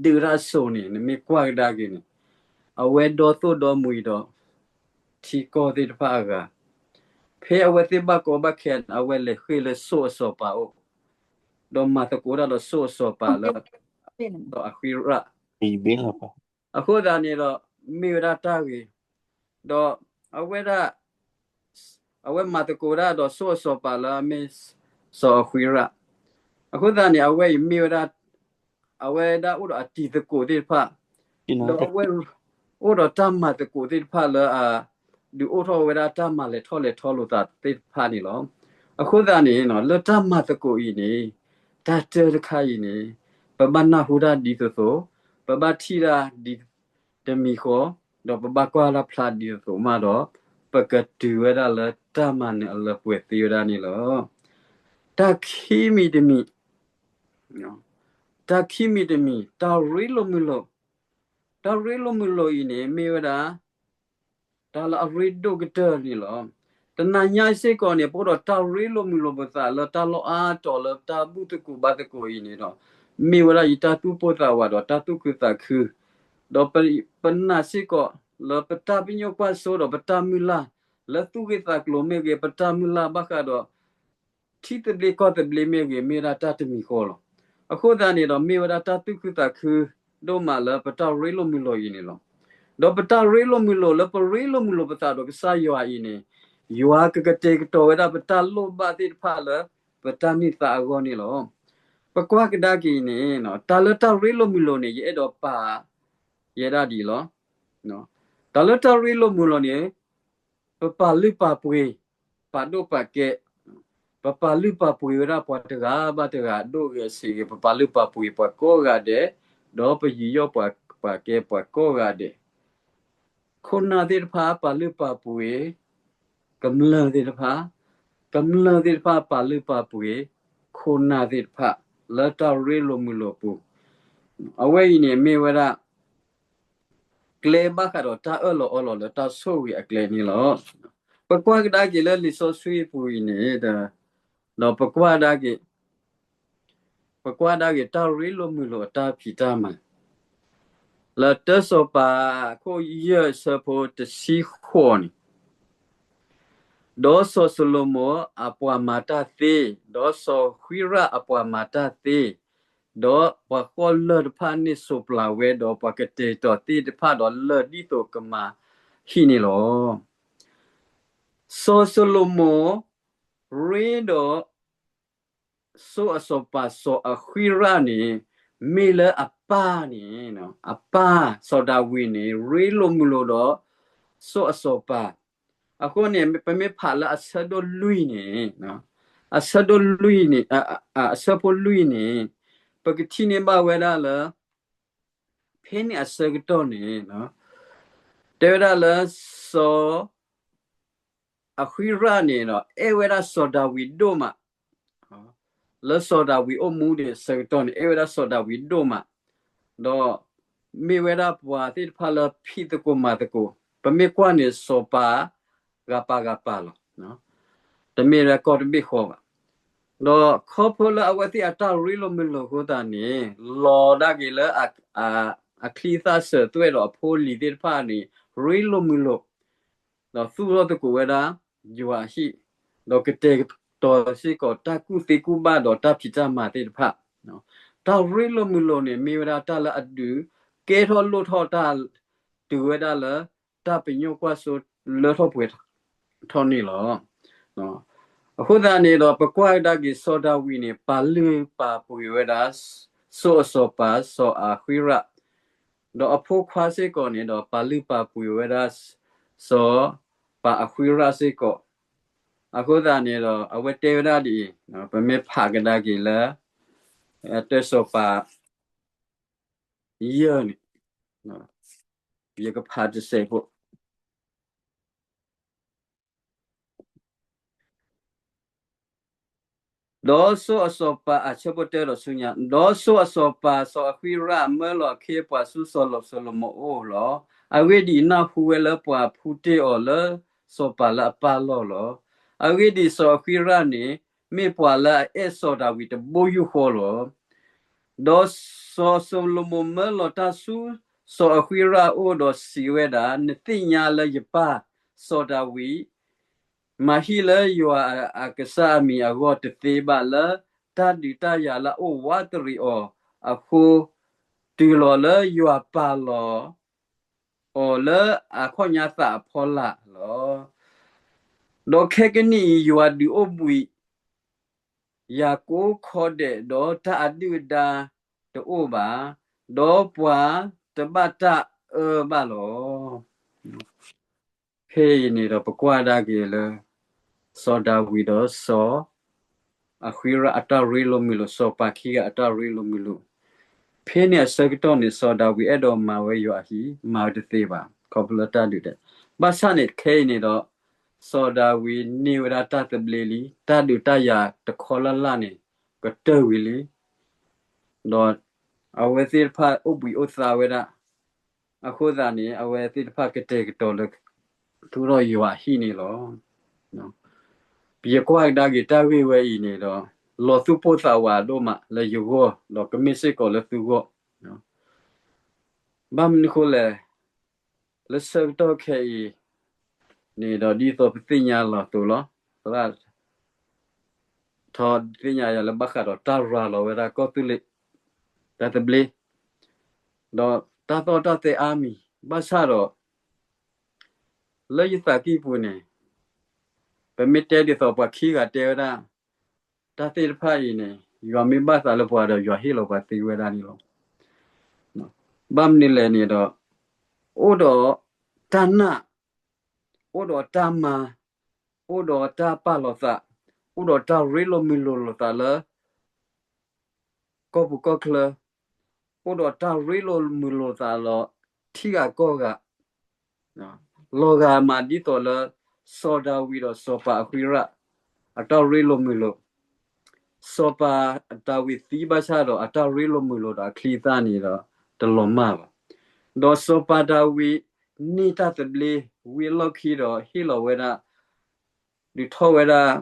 ဒုးတၢ်စိၤန့ၣ် နမ့ၢ်ကွၢ်ကဒါက့ၤန့ၣ် အဝဲဒီသိၣ်ဒီမှံဒီး ထံကီၢ်သ့ၣ်တဖၣ်အဂၤ, ဖဲအဝဲသ့ၣ်ဘၣ်ကီဘၣ်ခဲန့ၣ် အဝဲလဲၤဃ့ၢ်လၢစိၣ်အစီၤပၤအိၣ်, ဒီးမၤသကိးတၢ်ဒီးစိၣ်အစီၤပၤလၢ စီၤအဃံရၣ် အဃိသတးန့ၣ်ဒီး မ့ၢ်ဝဲဒၣ်တၢ်ဂ့ၤ, ဒီးအဝဲဒၣ် အဝဲမၤသကိးတၢ်ဒီးစိၣ်အစီၤပၤလၢအမ့ၢ် စီၤအဃံရၣ်, အဃိသတးန့ၣ် အဝဲအံၤမ့ၢ်ဝဲဒၣ် အဝဲဒၣ်အိၣ်ဒီးအတံၤသကိးသ့ၣ်တဖၣ်, ဒီးအဝဲအိၣ်ဒီးတၢ်မၤသကိးသ့ၣ်တဖၣ်လၢအ ဒုးအိၣ်ထီၣ်ဝဲဒၣ်တၢ်မၤလဲၤထီၣ်လဲၤထီလိာ်သးသ့ၣ်တဖၣ်န့ၣ်လီၤ. အဃိသတးန့ၣ် လၢတၢ်မၤသကိးအံၤန့ၣ် တၢ်တၢတခါအံၤန့ၣ် ပဘၣ်နၢ်ဟူတၢ်ဒ်သိးသိး, ပဘၣ်ထံၣ်တၢ်ဒ်တမံၤဃီ, ဒီးပဘၣ်ကွၢ်တၢ်ဖျါဒ်သိးသိးမးဒီး ပကတုၤဝဲဒၣ်လၢတၢ်မၤနၢၤအလၢပှဲၤသ့ဝဲဒၣ်န့ၣ်လီၤ. တၢ်ခံမံၤတမံၤ, တၢ်ခံမံၤတမံၤ တၢ်ရ့လိာ်မုာ်လိာ်, တၢ်ရ့လိာ်မုာ်လိာ်အံၤန့ၣ် မ့ၢ်ဝဲဒၣ် တၢ်လၢအရ့ဒိၣ်ကတၢၢ်န့ၣ်လီၤ. တနၤညါအံၤစ့ၢ်ကီးန့ၣ် ပအိၣ်ဒီးတၢ်ရ့လိာ်မုာ်လိာ်ပသးလၢတၢ်လီၢ်အါတီၤလၢတၢ်ဘူၣ်သကိးဘါသကိးအံၤန့ၣ်ဒီး မ့ၢ်ဝဲဒၣ်ယတၢ်သူၣ်ပိၢ်သးဝးဒီးတၢ်သူၣ်ခုသးခု, ဒီးပနာ်စ့ၢ်ကီးလၢပတၢ်ပညိၣ်ကွၢ်စိဒီးပတၢ်မုၢ်လၢ် လၢသူၣ်ဂ့ၢ်သးကျိၤမ့ၢ်ဂ့ၤ, ပတၢ်မုၢ်လၢ်ဘၣ်ဃးဒီး ထံသဘျ့ကီၢ်သဘျ့မ့ၢ်ဂ့ၤ မ့ၢ်ဝဲဒၣ်တၢ်တမံၤဃီလီၤ. အဃိသတးန့ၣ်ဒီး မ့ၢ်ဝဲဒၣ်တၢ်သူၣ်ခုသးခုဒိၣ်မးလၢပတၢ်ရ့လိာ်မုာ်လိာ်အံၤန့ၣ်လီၤ. ဒီးပတၢ်ရ့လိာ်မုာ်လိာ်လၢပရ့လိာ်မုာ်လိာ်ပသးဒီးကစၢ်ယွၤအံၤန့ၣ် ယွၤကကတဲာ်ကတီၤဝဲဒၣ်ပတၢ်လိၣ်ဘၣ်သ့ၣ်တဖၣ်လၢ ပတၢ်န့ၢ်သါအဂီၢ်န့ၣ်လီၤ. ပကွၢ်ကဒါက့ၤအံၤန့ၣ် တၢ်လၢတၢ်ရ့လိာ်မုာ်လိာ်န့ၣ် ယအဲၣ်ဒိးပာ် ယဲဒၣ်ဒ်အံၤလီၤ. တၢ်လၢတၢ်ရ့လိာ်မုာ်လိာ်န့ၣ် ပပာ်လုၢ်ပာ်ပှ့ၤ ပာ်ဒိၣ်ပာ်ကဲ, ပပာ်လုၢ်ပာ်ပှ့ၤဝဲဒၣ်ပှၤတဂၤဘၣ်တဂၤ ဒိၣ်ဂ့ၤအဆံးဂ့ၤ, ပပာ်လုၢ်ပာ်ပှ့ၤပှၤကိးဂၤဒဲး, ဒီးပယူးယီၣ်ပှၤ ပှၤကဲပှၤကိးဂၤဒဲး, ခိၣ်နၢ်သ့ၣ်တဖၣ်ပာ်လုၢ်ပာ်ပှ့ၤ ကမျၢၢ်သ့ၣ်တဖၣ်, ကမျၢၢ်သ့ၣ်တဖၣ်ပာ်လုၢ်ပာ်ပှ့ၤ ခိၣ်နၢ်သ့ၣ်တဖၣ် လၢတၢ်ရ့လိာ်မုာ်လိာ်ပူၤ, အဝဲအံၤန့ၣ်မ့ၢ်ဝဲဒၣ် ကျဲဘၣ်ဃးဒီးတၢ်အၢၣ်လီၤအီလီၤလၢတၢ်ဆိၣ်ဂ့ၤအကျဲန့ၣ်လီၤ. ပကွၢ်ကဒါက့ၤလၢလံာ်စီဆှံအပူၤအံၤန့ၣ် ဒီးပကွၢ်ဒၣ်က့ၤ ပကွၢ်ဒၣ်က့ၤတၢ်ရ့လိာ်မုာ်လိာ်အတၢ်ဖံးတၢ်မၤ လၢတၢစီၤပၤခိၣ်ယဲၢ်အဆၢဖိတဆံဃိးန့ၣ်, ဒီးစီၤၡလိၤမိၣ်အပှၤမၤတၢ်သ့, ဒီးစီၤဃံရၣ်အပှၤမၤတၢ်သ့, ဒီးပှၤဃီၣ်လၢၢ်တဖၣ်န့ၣ်စိးပျၤဝဲ, ဒီးပှၤကတဲာ်ကတီၤသ့ၣ်တဖၣ်ဒီးလၢၢ်ဒ်သိးကမၤဟံၣ်န့ၣ်လီၤ. စီၤၡလိၤမိၣ် ရ့ဒီး စိအစီၤပၤစီၤအဃံရၣ်န့ၣ် မ့ၢ်လၢအပၢ်န့ၣ် အပၢ်စီၤဒၤဝံးန့ၣ် ရ့လိာ်မုာ်လိာ်ဒီး စိအစီၤပၤ, အဃိန့ၣ် ပမ့ၢ်ဖးလၢအဆၢဒိၣ်လွံၢ်န့ၣ် အဆၢဒိၣ်လွံၢ်န့ၣ် အဆၢဖိလွံၢ်န့ၣ် ပကထံၣ်န့ၢ်ဘၣ်ဝဲဒၣ်လၢ ဖဲန့ၣ်အဆၢကတီၢ်န့ၣ် တဲဝဲဒၣ်လၢ စီၤအဃံရၣ်န့ၣ်ဒီး အဲၣ်ဝဲဒၣ်စီၤဒၤဝံးဒိၣ်မး, လၢစီၤဒၤဝံးအိၣ်မူဒံးအဆၢကတီၢ်န့ၣ် အဲၣ်ဝဲဒၣ်စီၤဒၤဝံးဒိၣ်မး, ဒီးမ့ၢ်ဝဲဒၣ်ပှၤသ့ၣ်တဖၣ်လၢဖံးသကိးမၤသကိး, ပမ့ၢ်ကွၢ်န့ၣ် စီၤပၤဂၤပၤဂၤပၤလီၤ. တမ့ၢ်လၢကီၢ်တဘ့ၣ်ဃီဘၣ်. ဒီးခီဖျိလၢအဝဲသ့ၣ်အတၢ်ရ့လိာ်မုာ်လိာ်အဃိသတးန့ၣ် လီၤဒၣ်က့ၤလၢ အချံသၣ်စၢၤသွဲၣ်ဒီးအဖိအလံၤသ့ၣ်တဖၣ်န့ၣ် ရ့လိာ်မုာ်လိာ်, ဒီးသူၣ်ထီၣ်သကိးဝဲဒၣ် ယွၤအဟံၣ်, ဒီးကတဲာ်ကတီၤစ့ၢ်ကီးတၢ်ကူၣ်သ့ကူၣ်ဘၣ်ဒီးတၢ်ဖံးတၢ်မၤသ့ၣ်တဖၣ်. တၢ်ရ့လိာ်မုာ်လိာ်န့ၣ် မ့ၢ်ဝဲဒၣ်တၢ်လၢအဒုးကဲထီၣ်လိၣ်ထီၣ်တၢ် တုၤဝဲဒၣ်လၢ တၢ်ပညိၣ်ကွၢ်စိလၢထီၣ်ပှဲၤထီၣ်န့ၣ်လီၤ. အဃိသတးန့ၣ်ဒီး ပကွၢ်ကဒါက့ၤစီၤဒၤဝံးန့ၣ် ပာ်လုၢ်ပာ်ပှ့ၤဝဲဒၣ် စီၤအစီၤပၤ စီၤအဃံရၣ်, ဒီးအဖိခွါစ့ၢ်ကီးန့ၣ်ဒီး ပာ်လုၢ်ပာ်ပှ့ၤဝဲဒၣ် စီၤပၤအဃံရၣ်စ့ၢ်ကီး. အဃိသတးန့ၣ်ဒီး အဝဲတဲဝဲဒၣ်ဒ်အံၤ, ပမ့ၢ်ဖးကဒါက့ၤလၢ တၢစီၤပၤ ယဲၢ်န့ၣ်, ယကဖးတစဲးဖိ ဒီးစီၤအစီၤပၤအဆၢဖိတၢဒီးဆူညါ, ဒီးစီၤအစီၤပၤစီၤအဃံရၣ်မၢလီၤအခ့အပှၤဆူစီၤစီၤၡလိၤမိၣ်အအိၣ်လီၤ. အဂ့ၢ်ဒ်အံၤ, နၢ်ဟူဝဲလၢပှၤဖူတ့ၢ်အီၤလၢစီၤပၤလၢအပၢ်လီၢ်လီၤ. အဂ့ၢ်ဒ်အံၤ, စီၤအဃံရၣ်န့ၣ် မ့ၢ်ပှၤလၢအအဲၣ်စီၤဒၤဝံးတဘိယူၢ်ဃီလီၤ. ဒီးစီၤစီၤၡလိၤမိၣ်မၢလီၤတၢ်ဆူစီၤအဃံရၣ်အအိၣ်ဒီးစံးဝဲဒၣ်, နသ့ၣ်ညါလၢယပၢ်စီၤဒၤဝံး မၤဟံၣ်လၢယွၤအကစၢ်အမံၤအဂီၢ်တသ့ဘၣ်, လၢတၢ်ဒုးတၢ်ယၤလၢအအိၣ်ဝးတရံးအီၤအဃိ, တုၤလီၤလၢယွၤပာ်လီၤအီၤလၢအခီၣ်ညါသးအဖီလာ်လီၤ. ဒီးခဲကနံၣ်အံၤ ယွၤဒုးအိၣ်ဘှံးယၤကိးခီဒဲး, ဒီးတၢ်အဒုၣ်အဒါတအိၣ်ဘၣ်, ဒီးပှၤတဘၣ်တၢ်အၢဘၣ်လီၤ. ဖဲအံၤန့ၣ်ဒီး ပကွၢ်ဒၣ်က့ၤလၢ စီၤဒၤဝံးဒီးစီၤ အဃံရၣ်အတၢ်ရ့လိာ်မုာ်လိာ်, စီၤပၤခံဂၤအတၢ်ရ့လိာ်မုာ်လိာ်, ဖဲန့ၣ်အဆၢကတီၢ်န့ၣ် စီၤဒၤဝံးအဲၣ်ဒိးမၤဝဲယွၤအဟံၣ် မၤဝဲတသ့ဘၣ်, ခီဖျိလၢတၢ်ဒုးတဲ, ဘၣ်ဆၣ်န့ၣ် ခဲအံၤန့ၣ်ဒီး စီၤဒၤဝံးန့ၢ်ဝဲဒၣ်တၢ်သဘျ့လံ, တၢ်ဒုးတၢ်ယၤတခီလၢ်လၢ်န့ၣ် ကတၢၢ်ဝံၤလံ ဒီးအဝဲသ့ၣ်တဖၣ်အိၣ်ဘှံးအိၣ်သါဝဲဒၣ်, အဃိသတးန့ၣ် အဝဲသ့ၣ်တဖၣ်ကတဲာ်ကတီၤလၢ သူၣ်ထီၣ်ယွၤအဟံၣ်န့ၣ်လီၤ. ပယကွၢ်ကဒါက့ၤတၢ်ဂ့ၢ်ဝဲအံၤန့ၣ်ဒီး လီၤသူၣ်ပိၢ်သးဝးဒိၣ်မးလၢယဂီၢ်, ဒီးကမ့ၢ်စ့ၢ်ကီးလၢသုဂီၢ်, ဘၣ်မနုၤဃိလဲၣ်, လၢဆၢကတီၢ်ခဲအံၤန့ၣ်ဒီး ဒ်သိးပသ့ၣ်ညါလီၤတိၤလီၤ, သရၣ် ထီသ့ၣ်ညါယၤလၢဘၣ်ဃးဒီးတၢ်ရၤလီၤဝဲဒၣ်ကီၢ်သူလ့ၤ တၢ်သဘျ့, ဒီးတၢ်သီၣ်တၢ်သဲအါမံၤ, ဘၣ်ဆၣ်ဒီး လၢယသးကံၢ်ပူၤန့ၣ် ပမ့ၢ်တဲဒ်သိးပှၤခံဂၤတဲဝဲဒၣ် တၢ်သ့ၣ်တဖၣ်အံၤန့ၣ် ယွၤမ့ၢ်ဘၣ်သးလၢပှၤဒီး ယွၤဟ့ၣ်လီၤပှၤသ့ဝဲဒၣ်န့ၣ်လီၤ. ဘၣ်မနုၤလဲၣ်န့ၣ်ဒီး အိၣ်ဒီးတၢ်နာ်, အိၣ်ဒီးတၢ်မၤ, အိၣ်ဒီးတၢ်ပာ်လီၤသး, အိၣ်ဒီးတၢ်ရ့လိာ်မုာ်လိာ်လိာ်သးလၢ ကီၢ်ပူၤကီၢ်ချၢ, အိၣ်ဒီးတၢ်ရ့လိာ်မုာ်လိာ်သးလီၤ ထံဂၤကီၢ်ဂၤ, လီၤဂာ်မးဒ်သိးလၢ စီၤဒၤဝံးဒီးစီၤပၤအဃံရၣ် အတၢ်ရ့လိာ်မုာ်လိာ်, စီၤပၤဒၤဝံးသံဘၣ်ဆၣ်ဒီး အတၢ်ရ့လိာ်မုာ်လိာ်ဒီးအချံအသၣ်န့ၣ်ဒီး တလီၤမၢ်ဘၣ်. ဒီးစီၤပၤဒၤဝံးန့ၢ်တၢ်သဘျ့ ဝံၤအလီၢ်ခံဒီး ဟ့ၣ်လီၤဝဲဒၣ် ဒုးထီၣ်ဝဲဒၣ်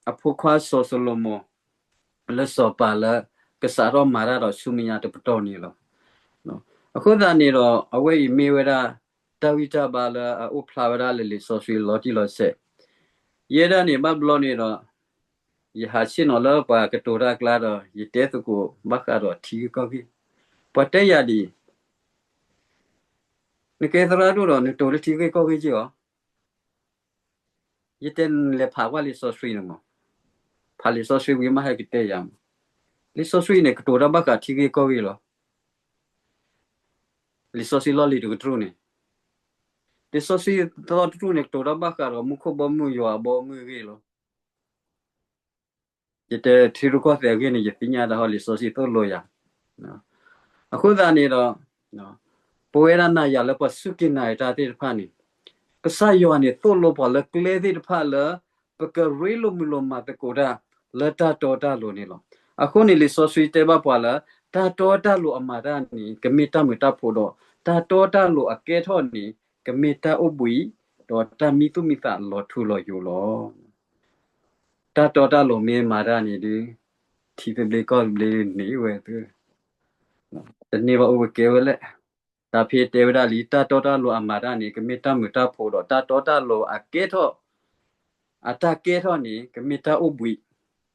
အဖိခွါစီၤၡလိၤမိၣ် လၢစီၤပၤလၢ ကစးထီၣ်မၤတၢ်ဒီးဆူမဲာ်ညါတပတီၢ်န့ၣ်လီၤ. အဃိသတးန့ၣ်ဒီး အဝဲအံၤမ့ၢ်ဝဲဒၣ် တၢ်ဂံၢ်တၢ်ဘါလၢအအိၣ်ဖျါဝဲဒၣ်လၢလံာ်စီဆှံလီၤတံၢ်လီၤဆဲး, ယဲဒၣ်န့ၣ် ဘၣ်ဘျီန့ၣ်ဒီး ယဟးဆ့ၣ်နီၤလၢပှၤကတိၤတၢ်အကျါဒီး ယတဲသကိးဘၣ်ဃးဒီးထံဂ့ၢ်ကီၢ်ဂ့ၢ်, ပှၤတဲယၤဒ်အံၤ, နကဲသရၣ်ဒိၣ်ဒီးနတိၤလၢထံဂ့ၢ်ကီၢ်ဂ့ၢ်က့ၢ်အီၤ, ယတဲနလဲၤဖးကွၢ်လံာ်စီဆှံန့ၣ်မး, ဖးလံာ်စီဆှံဝံၤမးဟဲကတဲယၤမး, လံာ်စီဆှံန့ၣ် ကတိၤတၢ်ဘၣ်ဃးထံဂ့ၢ်ကီၢ်ဂ့ၢ်လီၤ. လံာ်စီဆှံလီၢ်လံၤတကတြူၢ်န့ၣ်, လံာ်စီဆှံသီတကတြူၢ်န့ၣ် ကတိၤတၢ်ဘၣ်ဃးဒီးမူခိၣ်ဘီမုၢ်ယွၤအဘီအမုၢ်အဂ့ၢ်လီၤ. ယတဲထံရူၢ်ကီၢ်သဲးအဂ့ၢ်န့ၣ် ယသ့ၣ်ညါတၢ်ဟီ လံာ်စီဆှံသိၣ်လိယၤ. အဃိသတးန့ၣ်ဒီး ပဝဲဒၣ်နၤယၤလၢပှၤစူၢ်က့ၤနာ်က့ၤတၢ်သ့ၣ်တဖၣ်န့ၣ်, ကစၢ်ယွၤန့ၣ်သိၣ်လိပှၤလၢကျဲသ့ၣ်တဖၣ်လၢ ပကရ့လိာ်မုာ်လိာ်မၤသကိးတၢ်လၢတၢ်တီတၢ်လိၤန့ၣ်လီၤ. အဃိန့ၣ်လံာ်စီဆှံတဲဘၣ်ပှၤလၢ တၢ်တီတၢ်လိၤအမၤတၢ်န့ၣ် ကမ့ၢ်တၢ်မုာ်တၢ်ဖိးဒီး တၢ်တီတၢ်လိၤအကဲထီၣ်န့ၣ် ကမ့ၢ်တၢ်အိၣ်ဘှံး ဒီးတၢ်မံသူၣ်မံသးလီၤထူလီၤယိာ်လီၤ. တၢ်တီတၢ်လိၤမ့ၢ်မၤတၢ်န့ၣ်ဒုး ထံသဘျ့ကီၢ်သဘျ့န့ၣ်ဝဲ တန့ၢ်ဘၣ်အိၣ်ဝဲကဲဝဲလဲၣ်. တၢ်ဖဲတဲဝဲဒၣ်လံ တၢ်တီတၢ်လိၤအမၤတၢ်န့ၣ် ကမ့ၢ်တၢ်မုာ်တၢ်ဖိးဒီး တၢ်တီတၢ်လိၤအကဲထီၣ် အတၢ်ကဲထီၣ်န့ၣ် ကမ့ၢ်တၢ်အိၣ်ဘှံး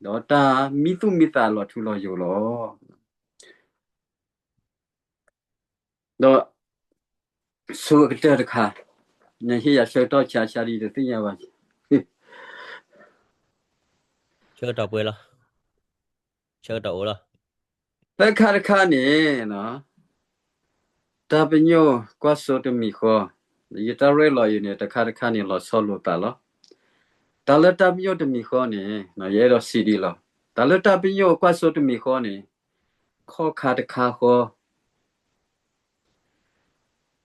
ဒီးတၢ်မံသူၣ်မံသးလီၤထူလီၤယိာ်လီၤ. ဒီး ဆိကတၢၢ်တခါ နဟ့ၣ်ယၤဆၢကတီၢ်ဆါဆါဒ်တသ့ၣ်ညါဘၣ် ဆၢကတီၢ်ပှဲၤလီၤ ဆၢကတီၢ်အိၣ်လီၤ. သၢခါတခါန့ၣ် တၢ်ပညိၣ်ကွၢ်စိတမံၤဃီ, ယတၢ်ရဲၣ်လီၤအံၤန့ၣ် တခါတခါန့ၣ် လီၤဆီလိာ်သးလီၤ. တၢ်လၢတၢ်ပညိၣ်တမံၤဃီန့ၣ် ယအဲၣ်ဒိးစံးဒ်လီၤ. တၢ်လၢတၢ်ပညိၣ်ကွၢ်စိတမံၤဃီန့ၣ် ခီၣ်ခါတခါဃီ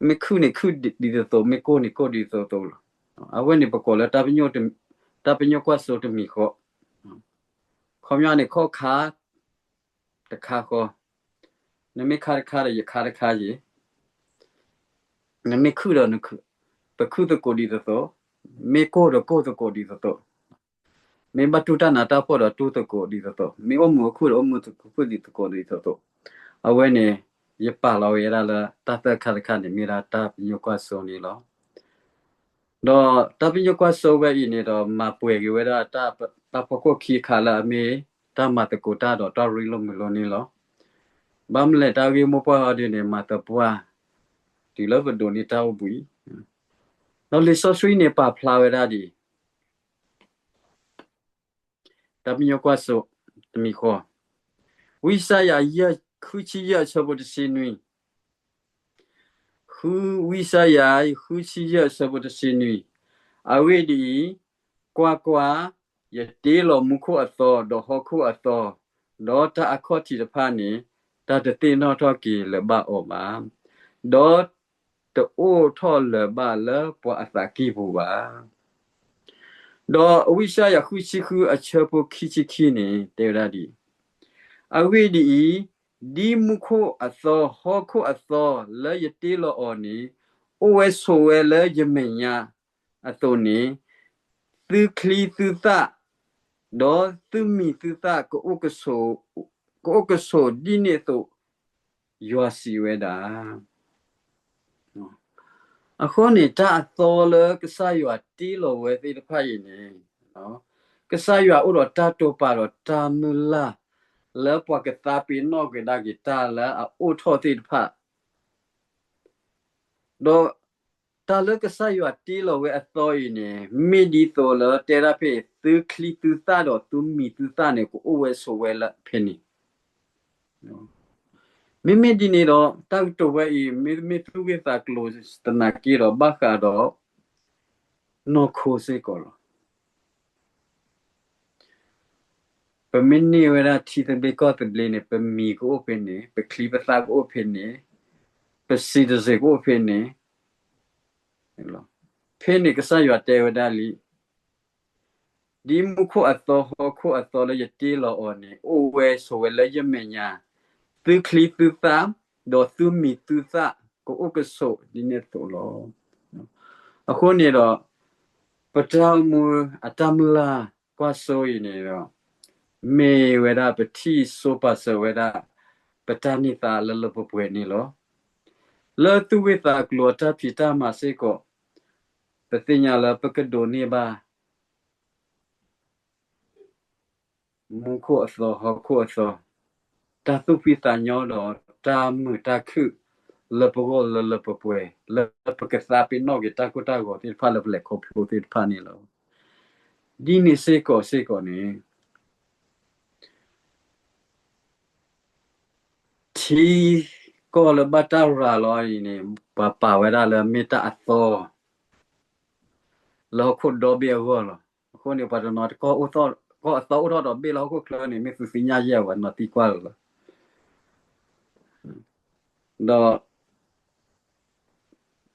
မ့ၢ်ခုၣ်န့ၣ်ခုၣ်ဒ်သိးသိး, မ့ၢ်ကိၢ်န့ၣ်ကိၢ်ဒ်သိးသိးလီၤ. အဝဲန့ၣ်ပကိးလၢ တၢ်ပညိၣ်ကွၢ်စိတမံၤဃီ, ခီပညီန့ၣ် ခီၣ်ခါတခါဃီ, နမ့ၢ်ခါတခါဒီး ယခါတခါယ့ၤ, နမ့ၢ်ခုၣ်ဒီး ပခုၣ်သကိးဒ်သိးသိး, မ့ၢ်ကိၢ်ဒီးကိၢ်သကိးဒ်သိးသိး, မ့ၢ်ဘၣ်တူၢ်တၢ်နးတၢ်ဖှီၣ်ဒီးတူၢ်သကိးဒ်သိးသိး, မ့ၢ်အိၣ်မုာ်အိၣ်ခုၣ်ဒီးအိၣ်မုာ်အိၣ်ခုၣ်ဒ်သကိးဒ်သိးသိး, အဝဲန့ၣ် ယပာ်လီၤဝဲဒၣ်လၢတၢ်သၢခါတခါန့ၣ် မ့ၢ်ဒၣ်တၢ်ပညိၣ်ကွၢ်စိန့ၣ်လီၤ. ဒီးတၢ်ပညိၣ်ကွၢ်စိဝဲအံၤန့ၣ်ဒီး မၤပှဲၤက့ၤဝဲဒၣ် တၢ်ဖီခိၣ်ခံခါလၢအမ့ၢ်တၢ်မၤသကိးတၢ်ဒီးတၢ်ရ့လိာ်မုာ်လိာ်န့ၣ်လီၤ. ဘၣ်မနုၤလဲၣ် တၢ်ဂ့ၢ်မိၢ်ပှၢ်အီၤဒ်န့ၣ် မၤသပှၢ် တုၤလၢပဒိးန့ၢ်တၢ်အိၣ်ဘှံး, ဒီးလံာ်စီဆှံန့ၣ်ပာ်ဖျါဝဲဒၣ်ဒ်အံၤ တၢ်ပညိၣ်ကွၢ်စိတမံၤဃီ, ဝံယၡါယၤ ဃုဆံယဲၢ်အဆၢဖိတဆံနွံ, ဃု, ဝံယၡါယၤ ဃုဆံယဲၢ်အဆၢဖိတဆံနွံ, အဂ့ၢ်ဒ်အံၤ, ကွၢ်ကွၢ်, ယတ့လီၤမူခိၣ်အသီ ဒီးဟီၣ်ခိၣ်အသီ, ဒီးတၢ်အခီၣ်ထံးတဖၣ်န့ၣ် တၢ်တသ့ၣ်နီၣ်ထီၣ်က့ၤလၢၤဘၣ်အီၤဘၣ်, ဒီး တအိၣ်ထီၣ်လၢၤဘၣ်လၢပှၤအသးကံၢ်ပူၤဘၣ်. ဒီးဝံယၡါယၤ ဃုဆံဃုအဆၢဖိခံဆံခံန့ၣ် တဲဝဲဒၣ်ဒ်အံၤ, အဂ့ၢ်ဒ်အံၤ, ဒ်မူခိၣ်အသီ ဟီၣ်ခိၣ်အသီလၢယတ့လီၤအီၤန့ၣ် အိၣ်ဝဲဆိးဝဲလၢယမဲာ်ညါအသိးန့ၣ်, သုချံသုသၣ် ဒီးသုမံၤသုသၣ် ကအိၣ်ကဆိးဒ်န့ၣ်အသိး, ယွၤစံးဝဲဒၣ်. အဃိန့ၣ် တၢ်အသီလၢကစၢ်ယွၤတ့လီၤဝဲသ့ၣ်တဖၣ်အံၤန့ၣ်, ကစၢ်ယွၤအိၣ်ဒီးတၢ်တိာ်ပာ်ဒီးတၢ်မုၢ်လၢ် လၢပှၤကသးပ့ၤနီၣ်က့ၤဒၣ်က့ၤတၢ်လၢအအိၣ်ထီၣ်သ့ၣ်တဖၣ် ဒီးတၢ်လၢကစၢ်ယွၤတ့လီၤဝဲအသီအံၤန့ၣ် မ့ၢ်ဒ်သိးလၢတဲဒၣ်ဖဲ သုချံသုသၣ်ဒီးသုမံၤသုသၣ်န့ၣ် ကအိၣ်ဝဲဆိးဝဲလၢဖဲန့ၣ်. မ့မ့ၢ်ဒ်န့ၣ်ဒီး တၢ်ကတိၤဝဲအံၤ မ့တမ့ၢ်သူၣ်ဂ့ၢ်သးကျိၤသနာ်က့ဒီး ဘၣ်ဃးဒီး နီၢ်ခိစ့ၢ်ကီးလီၤ. ပမ့ၢ်န့ၢ်ဝဲဒၣ်ထံသဘျ့ကီၢ်သဘျ့န့ၣ် ပမံၤကအိၣ်ဖဲန့ၣ်, ပချံပသၣ်ကအိၣ်ဖဲန့ၣ်, ပစံးတစ့ၢ်ကအိၣ်ဖဲန့ၣ်, ဖဲန့ၣ်ကစၢ်ယွၤတဲဝဲဒၣ်လံ, ဒ်မူခိၣ်အသီဟီၣ်ခိၣ်အသီလၢယတ့လီၤအီၤန့ၣ် အိၣ်ဝဲဆိးဝဲလၢယမဲာ်ညါ, သုချံသုသၣ် ဒီးသုမံၤသုသၣ်ကအိၣ်ကဆိးဒ်န့ၣ်အသိးလီၤ. အဃိန့ၣ်ဒီး ပတၢ်အိၣ်မူအတၢ်မုၢ်လၢ်ကွၢ်စိအံၤန့ၣ်ဒီး မ့ၢ်ဝဲဒၣ်ပထံၣ်စိပာ်စၢၤဝဲဒၣ် ပတၢ်န့ၢ်သါလၢလၢပှဲၤပှဲၤန့ၣ်လီၤ. လၢသူၣ်ဂ့ၢ်သးကျိၤအတၢ်ဖံးတၢ်မၤစ့ၢ်ကီး ပသ့ၣ်ညါလၢပကဒိးန့ၢ်ဘၣ် မူခိၣ်အသီ ဟီၣ်ခိၣ်အသီ, တၢ်သူၣ်ဖှံသးညီဒီးတၢ်မုာ်တၢ်ခုၣ်လၢပဂီၢ်လၢလၢပှဲၤပှဲၤ လၢပကသးပ့ၤနီၣ်က့ၤတၢ်ကိၢ်တၢ်ဂီၤသ့ၣ်တဖၣ်လၢပလဲၤခီဖျိသ့ၣ်တဖၣ်န့ၣ်လီၤ. ဒ်န့ၣ်စ့ၢ်ကီးစ့ၢ်ကီးန့ၣ် ထံကီၢ်လၢဘၣ်တၢ်ရၤလီၤအံၤန့ၣ် ပှၤပာ်ဝဲဒၣ်လၢမ့ၢ်တၢ်အသီ လၢဟီၣ်ခိၣ်ဒီဘ့ၣ်အဂီၢ်လီၤ. အဃိန့ၣ် ပှၤတနီၤတကီၢ် ကီၢ်အသီအိၣ်ထီၣ်ဒီးဘ့ၣ်လၢဟီၣ်ခိၣ်ချၢန့ၣ် မ့ၢ်သုသ့ၣ်ညါယဲၢ်ဝဲနီၤသံကွၢ်လီၤ. ဒီး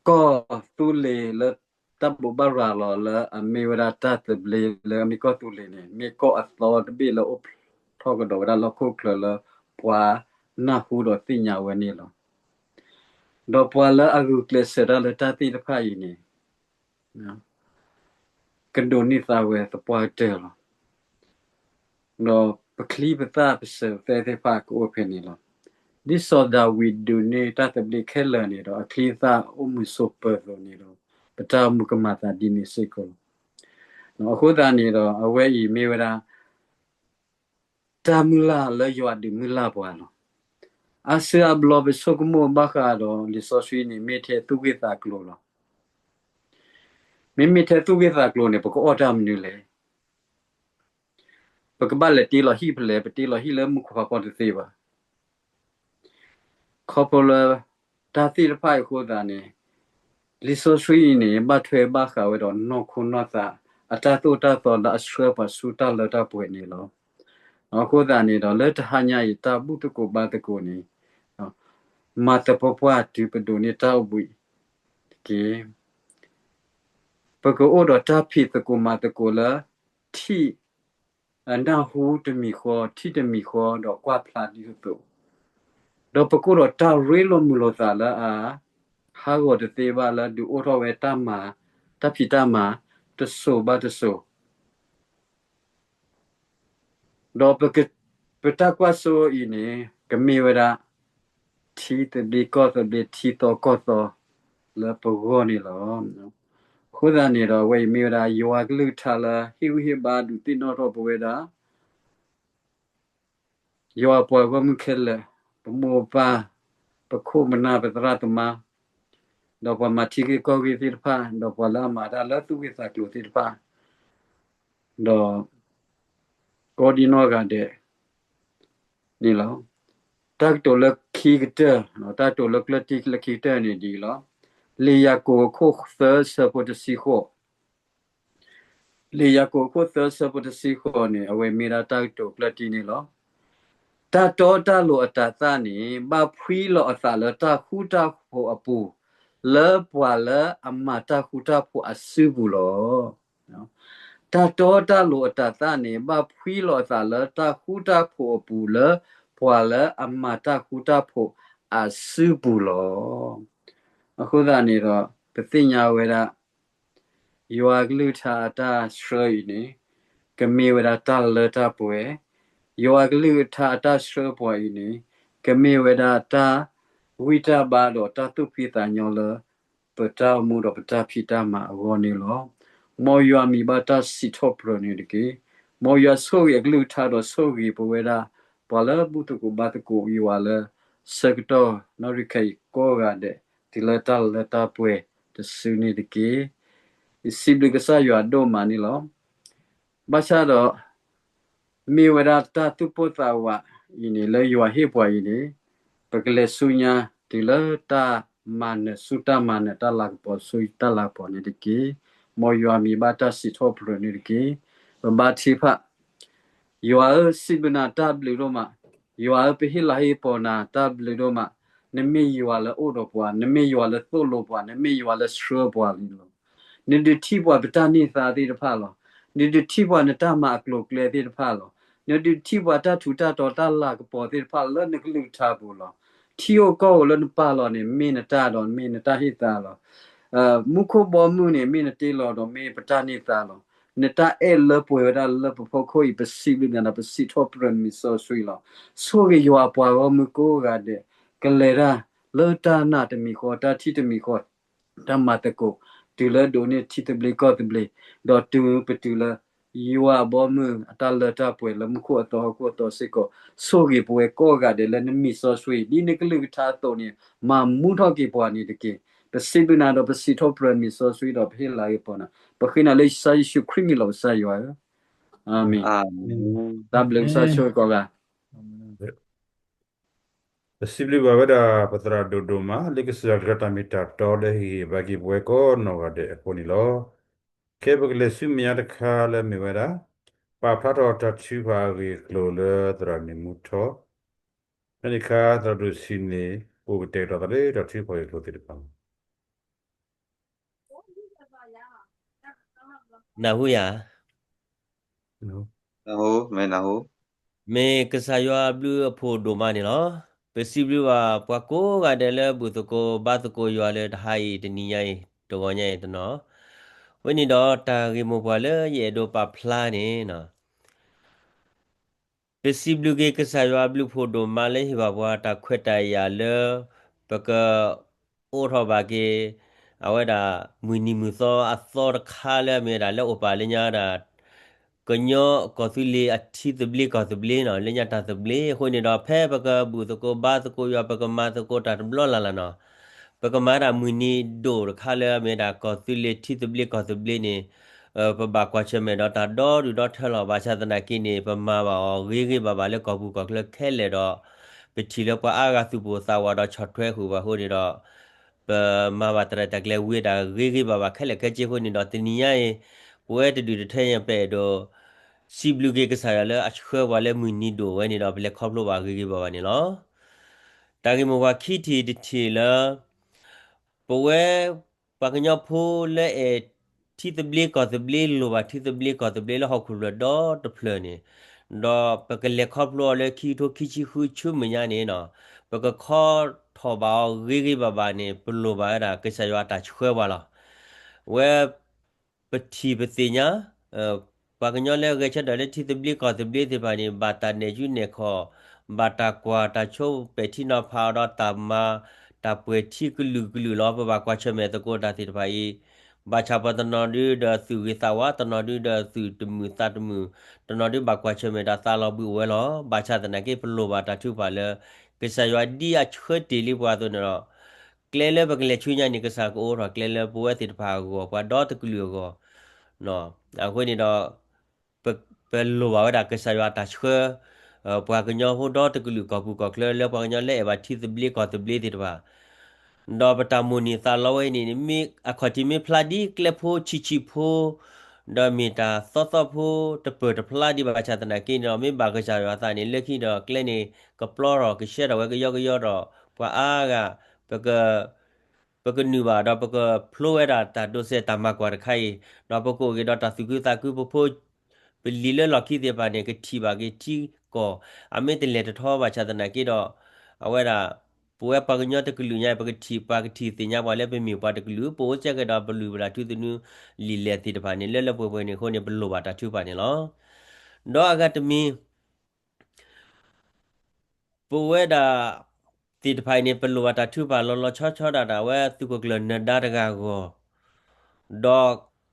ကီၢ်သူလ့ၤလၢ တၢ်ဘိးဘၣ်ရၤလီၤလၢအမ့ၢ်ဝဲဒၣ်တၢ်သဘျ့လၢအမ့ၢ်ကီၢ်သူလ့ၤန့ၣ် မ့ၢ်ကီၢ်အသီတဘ့ၣ်လၢအိၣ်ဖျါထီၣ်ကဒီးဝဲဒၣ်လၢဟီၣ်ခိၣ်ချၢလၢ ပှၤနၢ်ဟူဒီးသ့ၣ်ညါဝဲန့ၣ်လီၤ. ဒီးပှၤလၢအဂုာ်ကျဲးစၢးတၢ်လၢတၢ်သ့ၣ်တဖၣ်အံၤန့ၣ် ကဒိးန့ၢ်သါဝဲသပှၢ်ကတၢၢ်လီၤ. ဒီးပချံပသၣ်ပစၢၤပသဲသ့ၣ်တဖၣ်ကအိၣ်ဖဲန့ၣ်လီၤ. ဒ်စီၤဒၤဝံးဒိးန့ၢ်တၢ်သဘျ့ခဲလၢာ်န့ၣ်ဒီး အချံအသၣ်အိၣ်မုာ်ဆိးပၢၤအသိးန့ၣ်ဒီး ပတၢ်အိၣ်မူကမၤသးဒ်န့ၣ်စ့ၢ်ကီးလီၤ. အဃိသတးန့ၣ်ဒီး အဝဲအံၤမ့ၢ်ဝဲဒၣ် တၢ်မုၢ်လၢ်လၢယွၤဒုးမုၢ်လၢ်ပှၤလီၤ. အါစုအါဘျီပဆိကမိၣ်ဘၣ်ဃးဒီးလံာ်စီဆှံန့ၣ် မ့ၢ်ထဲသူၣ်ဂ့ၢ်သးကျိၤလီၤ. မ့မ့ၢ်ထဲသူၣ်ဂ့ၢ်သးကျိၤန့ၣ် ပကအီၣ်တၢ်မနုၤလဲၣ်. ပကဘၣ်လဲၤတ့လီၤဟံၣ်ဖဲလဲၣ်, ပတ့လီၤဟံၣ်လၢမူခိၣ်ဖးဖီတသ့ဘၣ်. ခီဖျိလၢတၢ်သ့ၣ်တဖၣ်အံၤအဃိသတးန့ၣ် လံာ်စီဆှံအံၤန့ၣ် ဘၣ်ထွဲဘၣ်ဃးဝဲဒီးနီၢ်ခိနီၢ်သး အတၢ်သိၣ်တၢ်သီလၢအဆှၢပှၤဆူတၢ်လၢတၢ်ပှဲၤန့ၣ်လီၤ. အဃိသတးန့ၣ်ဒီး လၢတဟါညါအံၤတၢ်ဘူၣ်သကိးဘါသကိးန့ၣ် မၤသပှၢ်ပှၢ်တုၤပဒိးန့ၢ်တၢ်အိၣ်ဘှံးတက့ၢ်. ပကအိၣ်ဒီးတၢ်ဖံးသကိးမၤသကိးလၢ ထံၣ် အနၢ်ဟူတမံၤဃီ ထံၣ်တမံၤဃီ ဒီးကွၢ်ဖျါဒ်သိးသိး, ဒီးပကအိၣ်ဒီးတၢ်ရ့လိာ်မုာ်လိာ်သးလၢအ ဟးဂီၤတသ့ဘၣ်လၢဒုးအိၣ်ထီၣ်ဝဲတၢ်မၤ တၢ်ဖံးတၢ်မၤ တစိၤဘၣ်တစိၤ ဒီးပတၢ်ကွၢ်စိအံၤန့ၣ် ကမ့ၢ်ဝဲဒၣ် ထံသဘျ့ကီၢ်သဘျ့ ထံသီကီၢ်သီ လၢပဂီၢ်န့ၣ်လီၤ. အဃိသတးန့ၣ်ဒီး အဝဲအံၤမ့ၢ်ဝဲဒၣ် ယွၤကလုၢ်ကထါလၢဟ့ၣ်ဂံၢ်ဟ့ၣ်ဘါဒုးသ့ၣ်နီၣ်ထီၣ်ပဝဲဒၣ် ယွၤပှၤဂီၢ်မုၢ်ခဲလၢာ်, ပမိၢ်ပပၢ်, ပခိၣ်ပနၢ်ပသရၣ်သမါ, ဒီးပှၤမၤထံဂ့ၢ်ကီၢ်ဂ့ၢ်သ့ၣ်တဖၣ်, ဒီးပှၤလၢအမၤတၢ်လၢသူၣ်ဂ့ၢ်သးကျိၤသ့ၣ်တဖၣ်, ဒီး ကိးဒံနီၢ်ဂၤဒဲး န့ၣ်လီၤ. တၢ်ကတိၤလၢခံကတၢၢ်, တၢ်ကတိၤလၢကျၢၢ်တံၢ်လၢခံကတၢၢ်န့ၣ်ဒ်အံၤလီၤ. လံာ်ယၤကိာ်အခိၣ်သၢဆၢဖိတဆံဃိး လံာ်ယၤကိာ်အခိၣ်သၢဆၢဖိတဆံဃိးန့ၣ် အဝဲမ့ၢ်ဒၣ်တၢ်ကတိၤကျၢၢ်တံၢ်န့ၣ်လီၤ. တၢ်တီတၢ်လိၤအတၤသၣ်န့ၣ် ဘၣ်ဖှံလီၤအသးလၢတၢ်ဃူတၢ်ဖိးအပူၤ, လၢပှၤလၢအမၤတၢ်ဃူတၢ်ဖိးအစုပူၤလီၤ. တၢ်တီတၢ်လိၤအတၤသၣ်န့ၣ် ဘၣ်ဖှံလီၤအသးလၢတၢ်ဃူတၢ်ဖိးအပူၤ လၢပှၤလၢအမၤတၢ်ဃူတၢ်ဖိးအစုပူၤလီၤ. အဃိသတးန့ၣ်ဒီး ပသ့ၣ်ညါဝဲဒၣ် ယွၤကလုၢ်ကထါအတၢ်ဆှၢအံၤန့ၣ် ကမ့ၢ်ဝဲဒၣ်တၢ်လၢတၢ်ပှဲၤ, ယွၤကလုၢ်ကထါအတၢ်ဆှၢပှၤအံၤန့ၣ် ကမ့ၢ်ဝဲဒၣ်တၢ်ဂံၢ်တၢ်ဘါဒီးတၢ်သူၣ်ဖှံသးညီလၢ ပတၢ်အိၣ်မူဒီးပတၢ်ဖံးတၢ်မၤအဂီၢ်န့ၣ်လီၤ. မ်ယွၤမံၤဘၣ်တၢ်စံးထီၣ်ပတြၢၤန့ၣ်တက့ၢ်. မ်ယွၤဆိၣ်ဂ့ၤအကလုၢ်ကထါဒီးဆိၣ်ဂ့ၤပဝဲဒၣ် ပှၤလၢဘူၣ်သကိးဘါသကိးယွၤလၢ ဆၢကတီၢ်နီၣ်ရံၣ်ခဲအံၤကိးဂၤဒဲး တုၤလၢတၢ်လၢတၢ်ပှဲၤတစုန့ၣ်တက့ၢ်. ယစံးဘျုးကစၢ်ယွၤဒိၣ်မးန့ၣ်လီၤ. ဘၣ်ဆၣ်ဒီး မ့ၢ်ဝဲဒၣ်တၢ်သူၣ်ပိၢ်သးဝးအံၤန့ၣ် လၢယွၤဟ့ၣ်ပှၤအံၤန့ၣ် ပကလဲၤဆူညါ တုၤလၢတၢ်မၤနၢၤဆူတၢ်မၤနၢၤတၢ်လၤကပီၤဆူတၢ်လၤကပီၤန့ၣ်တက့ၢ်. မ်ယွၤမံၤဘၣ်တၢ်စံးထီၣ်ပတြၢၤန့ၣ်တက့ၢ်. ပဘါထုကဖၣ် ယွၤဧၢ, စံးဘျုးနၤတၢ်ဘျုးဒိၣ်မး, ယွၤဧၢ, ပဟ့ၣ်လၤဟ့ၣ်ကပီၤနၤတၢ်ဘျုးဒိၣ်မး, နမ့ၢ်ယွၤလၢအိၣ်ဒီးပှၤ, နမ့ၢ်ယွၤလၢသိၣ်လိပှၤ, နမ့ၢ်ယွၤလၢဆှၢပှၤန့ၣ်လီၤ. နဒုးထံၣ်ပှၤပတၢ်န့ၢ်သါသ့ၣ်တဖၣ်လီၤ. နဒုးထံၣ်ပှၤနတၢ်မၤအကျိၤအကျဲသ့ၣ်တဖၣ်လီၤ. နဒုးထံၣ်ပှၤတၢ်ထူးတၢ်တီၤတၢ်လၤကပီၤသ့ၣ်တဖၣ်လၢနကလုၢ်ကထါပူၤလီၤ. ထံဧိၤကီၢ်ဧိၤလၢနပာ်လီၤန့ၣ် မ့ၢ်နတၢ်ဒီးမ့ၢ်နတၢ်ဟ့ၣ်သါလီၤ. မူခိၣ်ဘီမုၢ်န့ၣ် မ့ၢ်နတ့လီၤဒီးမ့ၢ်ပတၢ်န့ၢ်သါလီၤ. နတၢ်အဲၣ်လၢပှဲၤဝဲဒၣ်လၢပဖီခိၣ်အံၤ ပစံးဘျုးနၤဒီးပစံးထီၣ်ပတြၢၤနမံၤစီဆှံလီၤ. ဆိၣ်ဂ့ၤယွၤအပှၤဂီၢ်မုၢ်ကိးဂၤဒဲး, ကလဲၤတၢ်လၢတၢ်နာ်တမံၤဃီ, တၢ်ထံၣ်တမံၤဃီ, တၢ်မၤသကိး, တုၤလၢဒိးန့ၢ်ထံသဘျ့ကီၢ်သဘျ့, ဒီးတုၤပတုၤလၢ ယွၤအဘီအမုၢ်အတၢ်လၢတၢ်ပှဲၤလၢမူခိၣ်အသီဟီၣ်ခိၣ်အသီစ့ၢ်ကီး, ဆိၣ်ဂ့ၤပဝဲကိးဂၤဒဲးလၢနမံၤစီဆှံ, ဒ်နကလုၢ်ကထါအသိးန့ၣ် မၤမူထီၣ်က့ၤပှၤန့ၣ်တက့ၢ်. ပစံးဘျုးနၤဒီးပစံးထီၣ်ပတြၢၤနမံၤစီဆှံဒီးပဟ့ၣ်လၤကပီၤနၤ, ပဃ့နၤလၢကစၢ်ယ့ၣ်ၡူးခရံာ်မံၤလီၤ ကစၢ်ယွၤဧၢ, အၤမ့ၣ်. တၢ်ဘျုးကစၢ်ဆိၣ်ဂ့ၤကိးဂၤ ပစံးဘျုးဘၣ်ဝဲဒၣ်ပသရၣ်ဒိၣ်ဒိၣ်မး လၢကစၢ်ယွၤကလုၢ်ကထါတၢ်မ့ၢ်တၢ်တီလၢဟ့ၣ်ဂံၢ်ဘါက့ၤပဝဲကိးနီၢ်ဂၤဒဲးအဃိန့ၣ်လီၤ. ခဲအံၤပကလဲၤဆူမဲာ်ညါတခါလၢအမ့ၢ်ဝဲဒၣ် ပာ်ဖျါထီၣ်တၢ်ထုကဖၣ်အဂ့ၢ်အကျိၤလၢသရၣ်န့ၣ်မူထီၣ်, ဖဲန့ၣ်အခါသရၣ်ဒိၣ်ဆံးန့ၣ် အိၣ်ကတဲာ်ကတီၤသးလၢတၢ်ထုကဖၣ်အဂ့ၢ်အကျိၤသ့ၣ်တဖၣ်လီၤ. နၢ်ဟူယၤ, မ့ၢ်ကစၢ်ယွၤအဘျုးအဖှိၣ်ဒိၣ်မးန့ၣ်လီၤ. ပစံးဘျုးဘၣ်ပှၤကိးဂၤဒဲးလၢဘူၣ်သကိးဘါသကိးယွၤလၢတဟါအံၤတနံၤညါအံၤ တဂီၤညါအံၤတနီၤ, အဃိန့ၣ်ဒီးတၢ်ဂ့ၢ်မိၢ်ပှၢ်လၢယအဲၣ်ဒိးပာ်ဖျါန့ၣ် ပစံးဘျုးက့ၤကစၢ်ယွၤအဘျုးအဖှိၣ်ဒိၣ်မးလၢဟ့ၣ်ဘၣ်ပှၤတၢ်ခွဲးတၢ်ယာ်လၢ ပက အိးထီၣ်ဘၣ်က့ၤ အဝဲဒၣ်မုၢ်နံၤမုၢ်သီအသီတခါလၢအမ့ၢ်ဝဲဒၣ်လၢအိၣ်ပာ်လၢညါဒၣ် ကညီကီၢ်သူလ့ၤအထံသဘျ့ကီၢ်သဘျ့နီၤ လၢညါတၢ်သဘျ့အဃိန့ၣ်ဒီး ဖဲပကဘူၣ်သကိးဘါသကိးယွၤ ပကမၤသကိးတၢ်တဘျီလၢ်လၢ်နီၤ ပကမၤဒၣ်မုၢ်နံၤဒိၣ်တခါလၢအမ့ၢ်ဒၣ်ကီၢ်သူလ့ၤထံသဘျ့ကီၢ်သဘျ့န့ၣ် ပဘၣ်ကွၢ်ဆၢၣ်မဲာ်ဒီးတၢ်ဒီဒူၣ်ဒီထၢလီၤ. ဘၣ်ဆၣ်သနာ်က့န့ၣ် ပမၤဘၣ်အီၤဂ့ၤဂ့ၤဘၣ်ဘၣ်လၢကီၢ်ပူၤကီၢ်ချၢခဲလၢာ်ဒီး ပထံၣ်လၢပှၤအါဂၤသူၣ်ပိၢ်သးဝးဒီးဆီၣ်ထွဲဃုာ်ဘၣ်အဃိန့ၣ်ဒီး ပမၤဘၣ်တၢ်ရဲၣ်တၢ်ကျဲၤဝံၤဒၣ်ဂ့ၤဂ့ၤဘၣ်ဘၣ်ခဲလၢာ်ခဲဆ့အဃိန့ၣ်ဒီး တနံၤညါအံၤ ပဝဲတဒူၣ်တထၢညါပအဲၣ်ဒိး စံးဘျုးက့ၤကစၢ်ယွၤလၢအဆှၢပှၤလၢမုၢ်နံၤဒိၣ်ဝဲန့ၣ်ဒီး ပလဲၤခီဖျိဘၣ်ဂ့ၤဂ့ၤဘၣ်ဘၣ်န့ၣ်လီၤ. တၢ်ဂ့ၢ်မိၢ်ပှၢ်ခံထံၣ်တထံၣ်လၢ ပဝဲ ပှၤကညီဖိလၢအဲၣ်ထံသဘျ့ကီၢ်သဘျ့ လိၣ်ဘၣ်ထံသဘျ့ကီၢ်သဘျ့လၢဟီၣ်ခိၣ်ဖျၢၣ်ဒီတဖျၢၣ်န့ၣ် ဒီးပကလဲၤခီဖျိအီၤလၢခံကထိခံဆံဃုဆူမဲာ်ညါန့ၣ်နီၤ ပကခီထီၣ်ဘၣ်အီၤဂ့ၤဂ့ၤဘၣ်ဘၣ်န့ၣ် ပလိၣ်ဘၣ်ဝဲဒၣ်ကစၢ်ယွၤအတၢ်ဆှၢပှၤလီၤ. ဝဲ ပထံၣ်ပသ့ၣ်ညါ ပှၤကညီလၢအဂဲၤဆၢထၢၣ်လၢထံသဘျ့ကီၢ်သဘျ့သ့ၣ်တဖၣ်န့ၣ် ဘၣ်တၢ်နဲၣ်ကူနဲၣ်ခီၣ် ဘၣ်တၢ်ကွၢ်တၢ်ဆိပဲာ်ထံနီၤဖးအီၤဒီးတၢ်မၤ တၢ်ပှဲၤထံကလုာ်ကလုာ်လီၤ. ပဘၣ်ကွၢ်ဆၢၣ်မဲာ်သကိးတၢ်သ့ၣ်တဖၣ်အံၤ ဘၣ်ဆၣ်ပှၤတနီၤဒုဒီးသူၣ်ဂ့ၤသးဝါ တနီၤဒုဒီးသူၣ်တမုာ်သးတမုာ် တနီၤဒုဘၣ်ကွၢ်ဆၢၣ်မဲာ်ဒီးသးလီၤဘှံးအိၣ်ဝဲလီၤ. ဘၣ်ဆၣ်သနာ်က့ ပလိၣ်ဘၣ်တၢ်ထုကဖၣ်လၢ ကစၢ်ယွၤဒ်အဆှၢတ့ၢ်လံပှၤအသိးန့ၣ်ဒီး ကျဲလၢပကလဲၤဆူညါန့ၣ် ကစၢ်ကအိးထီၣ်ကျဲလၢပဝဲသ့ၣ်တဖၣ်အဂီၢ် ပှၤဒီတကလုာ်အဂီၢ် အဃိန့ၣ်ဒီး ပလိၣ်ဘၣ်ဝဲဒၣ်ကစၢ်ယွၤအတၢ်ဆှၢ ပှၤကညီဖိဒီတကလုာ်ကီၢ်ပူၤကီၢ်ချၢ လၢပှၤကညီလၢအဲၣ်ဘၣ်ထံသဘျ့ကီၢ်သဘျ့သ့ၣ်တဖၣ် ဒီးပတၢ်မိၣ်န့ၢ်သးလီဝဲအံၤန့ၣ် အခီၣ်ထံးမ့ၢ်ဖျါဒ်ကျဲဖိဆံးဆံးဖိ ဒီးမ့ၢ်တၢ်သီသီဖိတပၢၢ်တဖျါဒံးဘၣ်ဆၣ်သနာ်က့န့ၣ်ဒီး မ့ၢ်ဘၣ်ကစၢ်ယွၤအသးန့ၣ် လၢခံဒီးကျဲန့ၣ် ကပျီထီၣ်ကဆှဲထီၣ်ဝဲကယီကယီဒီး ပှၤအါဂၤ ပက ပကနုာ်ဘၣ်ဒီးပကဖျိဝဲဒၣ်တၢ်ဒိးစဲးတၢ်မၤကွၢ်တခါအံၤ, ဒီးပကအိၣ်က့ၤဒီးတၢ်သူၣ်ခုသးခု ပဖိ ပလံၤလၢလီၢ်ခံသ့ၣ်တဖၣ်န့ၣ် ကထံၣ်ဘၣ်က့ၤထံကီၢ် အမ့ၢ်တလဲၤတထီဘၣ်ဆၣ်သနာ်က့ဒီး အဝဲဒၣ် ပဝဲပှၤကညီတကလုာ်ညါ ပကထံၣ်ပှၤကထံၣ်သ့ၣ်ညါပှၤလၢပမ့ၢ်ပှၤတကလုာ် ပအိၣ်စဲကဒီးပလုၢ်ပတၢ်ထူသနူလံာ်လဲၢ်သ့ၣ်တဖၣ်န့ၣ် လၢလၢပှဲၤပှဲၤန့ၣ်အဃိန့ၣ် ပလိၣ်ဘၣ်တၢ်ထုကဖၣ်န့ၣ်လီၤ. ဒီးအဂၤတမံၤ ပဝဲဒၣ်သ့ၣ်တဖၣ်အံၤန့ၣ် ပလိၣ်ဘၣ်တၢ်ထုကဖၣ်လီၤလီၤဆီဆီဒၣ်တၢ် အဝဲသုးခိၣ်ကျၢၢ်နၢၤဒါတဂၤအ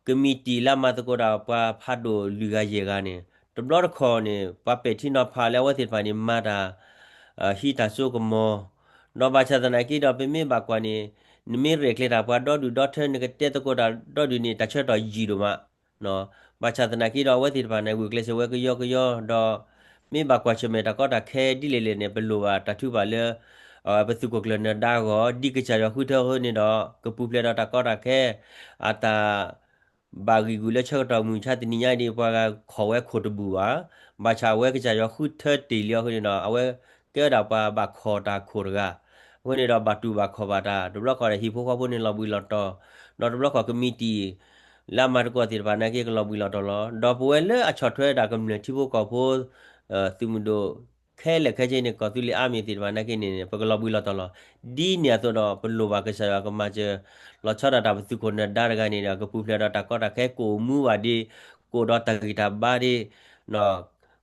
ဂီၢ်, ဒီးကမံးတံာ်လၢအမၤသကိးတၢ်ပှၤဖးဒိၣ်လွံၢ်ဂၤယဲၢ်ဂၤန့ၣ် တဘျီတခီၣ်န့ၣ် ပှၤပဲာ်ထံနီၤဖးလၢအဝဲသ့ၣ်တဖၣ်န့ၣ် မၤတၢ် ဟံးတၢ်စိကမီၤ, ဒီးဘၣ်ဆၣ်သနာ်က့ဒီး ပမ့ၢ်ဘၣ်ကွၢ်န့ၣ် နမ့ၢ်ရဲၣ်ကျဲၤတၢ်ပှၤဒီဒူၣ်ဒီထၢ နကတဲသကိးတၢ်ဒီဒူၣ်န့ၣ် တၢ်ဆၢကတီၢ်ယံာ်ဒိၣ်မး ဘၣ်ဆၣ်သနာ်က့ဒီး အဝဲသ့ၣ်တဖၣ်န့ၣ် ဂုာ်ကျဲးစၢးဝဲကယီကယီ ဒီးမ့ၢ်ဘၣ်ကွၢ်ဆၢၣ်မဲာ်တၢ်ကီတၢ်ခဲဒ်လဲၣ်လဲၣ်န့ၣ် ပလိၣ်ဘၣ်တၢ်ထုကဖၣ်လၢ ပသုးခိၣ်ကျၢၢ်နၢၤဒါအဂီၢ် ဒ်ကစၢ်ယွၤဃုထၢအဃိန့ၣ်ဒီး ကပူၤဖျဲးဒီးတၢ်ကီတၢ်ခဲ အတၢ်ဘၣ်ဂံာ်ဂူာ်လၢဆၢကတီၢ်မုၢ်ဆါတနံၤညါအံၤန့ၣ် ပှၤဂၤခိးဝဲခိၣ်တဘူၣ်ဘၣ်, ဘၣ်ဆၣ်အဝဲကစၢ်ယွၤဃုထၢတ့ၢ်လံအဃိန့ၣ်ဒီး အဝဲကဲဝဲဒၣ်ပှၤဘၣ်ခိးတၢ်ခိၣ်တဂၤ, အဃိန့ၣ်ဒီး ဘၣ်တူၢ်ဘၣ်ခီၣ်ဘၣ်တၢ် တဘျီခီၣ်ဒီးဟံၣ်ဖိဃီဖိန့ၣ်လီၤဘှံးလီၤတီၤ, ဒီးတဘျီခီၣ်ကမံးတံာ် လၢအမၤသကိးသ့ၣ်တဖၣ်နာ်က့ကလီၤဘှံးလီၤတီၤလီၤ. ဒီးပဝဲလၢအဆီၣ်ထွဲဒၣ်ကမျၢၢ်ထံဖိကီၢ်ဖိ သုးမုၢ်ဒိၣ် ခဲလၢာ်ခဲဆ့န့ၣ် ကီၢ်သူလ့ၤအါမံၤသ့ၣ်တဖၣ်နာ်က့န့ၣ် ပကလီၤဘှံးလီၤတီၤလီၤ. ဒ်န့ၣ်အသိးဒီး ပလိၣ်ဘၣ်ကစၢ်ယွၤကမၤစၢၤ လီၤဆီဒၣ်တၢ်ပသုးခိၣ်နၢၤဒါတဂၤန့ၣ်ဒီး ကပူၤဖျဲးဒီးတၢ်ကီတၢ်ခဲ ကအိၣ်မူဘၣ်ဒ့ ကအိၣ်ဒီးတၢ်ဂံၢ်တၢ်ဘါဒ့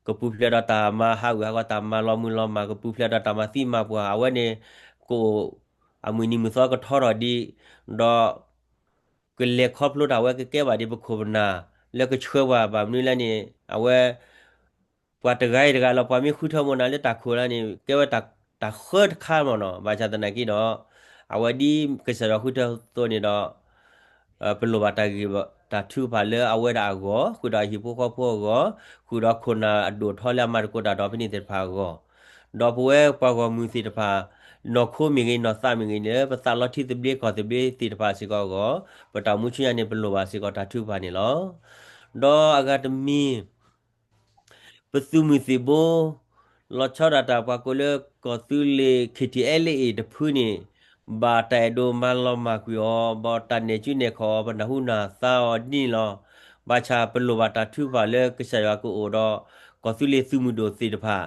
ကပူၤဖျဲးဒီးတၢ်မၤဟးဂူာ်ဟးဂီၤ တၢ်မၤလီၤမုၢ်လီၤမၢ် ကပူၤဖျဲးဒီးတၢ်မၤသံမၤပှၢ် အဝဲန့ၣ် ကအိၣ် အမုၢ်နံၤမုၢ်သီကထီထီၣ်ဒံး ဒီး ကလဲၤခီဖျိတၢ်ဝဲကကဲဘၣ်ဒံးပခိၣ်ပနၢ် လၢကဆှၢပှၤဘၣ်မနုၤလဲၣ်န့ၣ် အဝဲ ပှၤတဂၤအံၤတဂၤလီၤ ပှၤမ့ၢ်ဃုထၢမိၢ်နၤလၢတၢ်ခိၣ်လၢန့ၣ် ကဲဝဲတၢ်ဃၢတခါမ့ၢ်နီၤ ဘၣ်ဆၣ်သနာ်က့ဒီး အဝဲဒ်ကစၢ်ယွၤဃုထၢသိးန့ၣ်ဒီး ပလိၣ်ဘၣ်တၢ်ဂ့ၢ်တၢ်ထုကဖၣ်လၢအဝဲဒၣ်အဂီၢ် ဃုာ်ဒီးအဟံၣ်ဖိဃီဖိအဂီၢ် ဃုာ်ဒီးခိၣ်နၢ်အဒိၣ်ထီလၢအမၤသကိးတၢ်ဒီးဖဲန့ၣ်သ့ၣ်တဖၣ်အဂီၢ် ဒီးပဝဲပှၤဂီၢ်မုၢ်သ့ၣ်တဖၣ် နီၢ်ခိမ့ၢ်ဂ့ၤ နီၢ်သးမ့ၢ်ဂ့ၤန့ၣ် ပသးလီထံသဘျ့ကီၢ်သဘျ့သ့ၣ်တဖၣ်စ့ၢ်ကီးအဂီၢ် ပတၢ်အိၣ်မူဆူညါန့ၣ် ပလိၣ်ဘၣ်စ့ၢ်ကီးတၢ်ထုကဖၣ်န့ၣ်လီၤ. ဒီးအဂၤတမံၤ ပသုးမုၢ်သံၣ်ဘိ လီၤဆီဒၣ်တၢ်ပှၤကိးလၢကီၢ်သူလ့ၤ ခ့ၣ်ထံၣ်အဲလ်အ့ၣ် တဖုန့ၣ် ဘၣ်တၢ်အဲၣ်ဒိးမၤလီၤမၢ်ကွံာ်အီၤ ဘၣ်တၢ်နဲၣ်ကူနဲၣ်ခီၣ်အီၤ ပနၢ်ဟူနၢ်သါအီၤဒ်န့ၣ်လီၤ. ဘၣ်ဆၣ်ပလိၣ်ဘၣ်တၢ်ထုကဖၣ်လၢကစၢ်ယွၤကအိၣ်ဒီး ကီၢ်သူလ့ၤသုးမုၢ်ဒိၣ်သ့ၣ်တဖၣ်,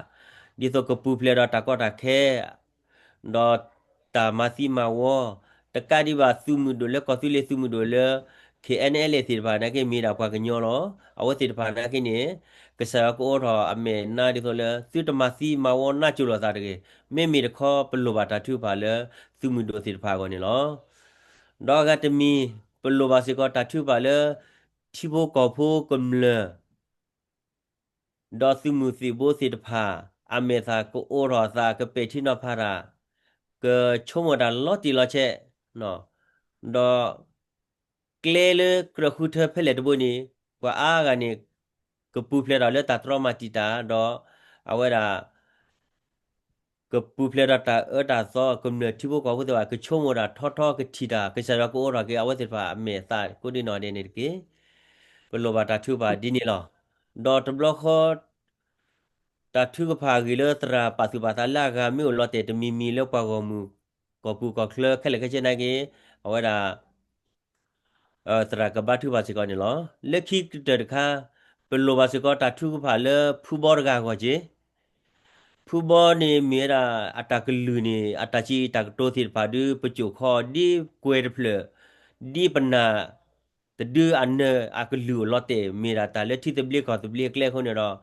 ဒ်သိးကပူၤဖျဲးဒီးတၢ်ကီတၢ်ခဲ ဒီးတၢ်မၤသံမၤဝီ, တကးဒံးဘၣ်သုးမုၢ်ဒိၣ်လၢကီၢ်သူလ့ၤသုးမုၢ်ဒိၣ်လၢ ခ့ၣ်အဲၣ်အဲၣ်လ့ၣ် သ့ၣ်တဖၣ်နာ်က့မ့ၢ်ဒၣ်ပှၤကညီလီၤ. အဝဲသ့ၣ်တဖၣ်နာ်က့န့ၣ် ကစၢ်ယွၤကအိးထီၣ်အမဲာ်နါဒ်သိးလၢ သုတမၤသံမၤဝီနးစိၤလိာ်သးတဂ့ၤ. မ့မ့ၢ်တခီပလိၣ်ဘၣ်တၢ်ထုကဖၣ်လၢသုးမုၢ်ဒိၣ်သ့ၣ်တဖၣ်အဂီၢ်န့ၣ်လီၤ. ဒီးအဂၤတမံၤ ပလိၣ်ဘၣ်စ့ၢ်ကီးတၢ်ထုကဖၣ်လၢ ထံဖိကီၢ်ဖိကမျၢၢ် ဒီးသုးမုၢ်သံၣ်ဘိသ့ၣ်တဖၣ် အမဲာ်သၣ်ကအိးထီၣ်အသး ကပဲာ်ထံနီၤဖးတၢ်, ကဆိကမိၣ်တၢ်လီၤတံၢ်လီၤဆဲး, ဒီးကျဲလၢကြၢးဃုထၢဖဲလဲၣ်တဘိန့ၣ် ပှၤအါဂၤန့ၣ် ကပူၤဖျဲးထီၣ်လၢတၢ်တြီမၤတံာ်တာ် ဒီးအဝဲဒၣ် ကပူၤဖျဲးဒီးတၢ်အၢတၢ်သီ ကမျၢၢ်ထံဖိကီၢ်ဖိသ့ၣ်တဖၣ် ကဆိကမိၣ်တၢ်ထီထီကထံၣ်တၢ် ကစၢ်ယွၤကအိးထီၣ်က့ၤ အဝဲသ့ၣ်တဖၣ်အမဲာ်သးကိးဒံနီၢ်ဒဲးန့ၣ်တက့ၢ်. ပလိၣ်ဘၣ်တၢ်ထုကဖၣ်ဒ်န့ၣ်လီၤ. ဒီးတဘျီဃီ တၢ်ထုကဖၣ်အဂ့ၢ်လၢသရၣ်ပာ်သူၣ်ပာ်သးလၢအဂၤမ့ၢ်အိၣ်လီၤတဲာ်တမံၤမံၤလၢပှၤဂီၢ်မုၢ် ကီၢ်ပူၤကီၢ်ချၢခဲလၢာ်ခဲဆ့နာ်က့ အဝဲဒၣ် သရၣ်ကဘါထုကဖၣ်စ့ၢ်ကီးန့ၣ်လီၤ. လၢခံကတၢၢ်တခါ ပလိၣ်ဘၣ်စ့ၢ်ကီးတၢ်ထုကဖၣ်လၢဖုဘီတဂၤအဂီၢ်က့ၢ်. ဖုဘီန့ၣ်မ့ၢ်ဝဲဒၣ်အတၢ်ကလုၢ်န့ၣ် အတၢ်စံးတၢ်ကတိၤသ့ၣ်တဖၣ်ဒုး ပစိာ်ခီဒ်ကွဲၤတဖျၢၣ် ဒ်ပနၢ် တဒုအနၢၤအကလုၢ်အိၣ်လီၤတဲာ် မ့ၢ်ဒၣ်တၢ်လၢထံသဘျ့ကီၢ်သဘျ့အကျဲအဃိန့ၣ်ဒီး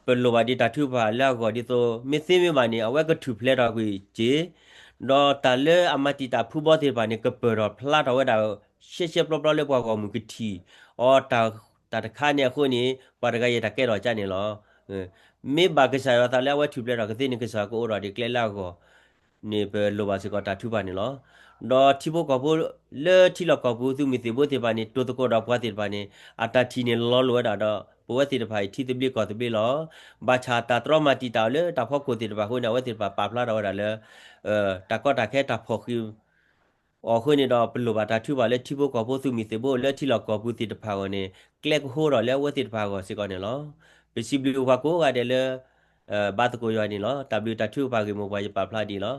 ပလိၣ်ဘၣ်ဒံးတၢ်ထုကဖၣ်လၢအဂီၢ်ဒ်သိး မ့ၢ်သ့မ့ၢ်ဘၣ်န့ၣ် အဝဲကထုးဖျဲးထီၣ်ကွံာ်က့ၤ ဒီးတၢ်လၢအမၤတံာ်တာ်ဖုဘီသ့ၣ်တဖၣ်န့ၣ် ကပၢၢ်ထီၣ်ဖျါထီၣ်ဝဲဒၣ် ရှဲရှဲပျီပျီလၢပှၤဂီၢ်မုၢ်ကထံၣ်အီၤ တၢ်တခါန့ၣ်အဃိန့ၣ် ပှၤတဂၤယဲၢ်တၢ်ကဲထီၣ်ကါန့ၣ်လီၤ. မ့ၢ်ဘၣ်ကစၢ်ယွၤသးလၢအဝဲထုးဖျဲးထီၣ်ကသ့န့ၣ် ကစၢ်ယွၤကအိးထီၣ်ဒံးကျဲလၢအဂီၢ်န့ၣ် ပလိၣ်ဘၣ်စ့ၢ်ကီးတၢ်ထုကဖၣ်န့ၣ်လီၤ. ဒီးထံဖိကီၢ်ဖိလၢထံလီၢ်ကီၢ်ပူၤ သုးမုၢ်သံၣ်ဘိသ့ၣ်တဖၣ်န့ၣ် တိၤသကိးဒီးပှၤသ့ၣ်တဖၣ်န့ၣ် အတၢ်ထံၣ်န့ၣ်လီၤလိာ်ဝဲဒၣ်ဒီး ပဝဲသ့ၣ်တဖၣ်အံၤထံသဘျ့ကီၢ်သဘျ့လီၤ. ဘၣ်ဆၣ်တၢ်တြီမၤတံာ်တာ်အီၤလၢတၢ်ဖီခိၣ်သ့ၣ်တဖၣ်အဃိန့ၣ် အဝဲသ့ၣ်တဖၣ်ပာ်ဖျါထီၣ်ဝဲဒၣ်လၢ တၢ်ကီတၢ်ခဲတၢ်ဖီၣ်ဃံး အီၤအဃိန့ၣ်ဒီး ပလိၣ်ဘၣ်တၢ်ထုကဖၣ်လၢထံဖိကီၢ်ဖိသုးမုၢ်သံၣ်ဘိလၢထံလီၢ်ကီၢ်ပူၤသ့ၣ်တဖၣ်အဂီၢ်န့ၣ် ကျဲကဟိထီၣ်လၢအဝဲသ့ၣ်တဖၣ်အဂီၢ်စ့ၢ်ကီးန့ၣ်လီၤ. ပစံးဘျုးပှၤကိးဂၤဒဲးလၢ ဘါသကိးယွၤန့ၣ်လီၤ. တၢ်ဘျုးတၢ်ထုကဖၣ်ဂ့ၢ်မိၢ်ပှၢ်ယပာ်ဖျါဒ်အံၤလီၤ.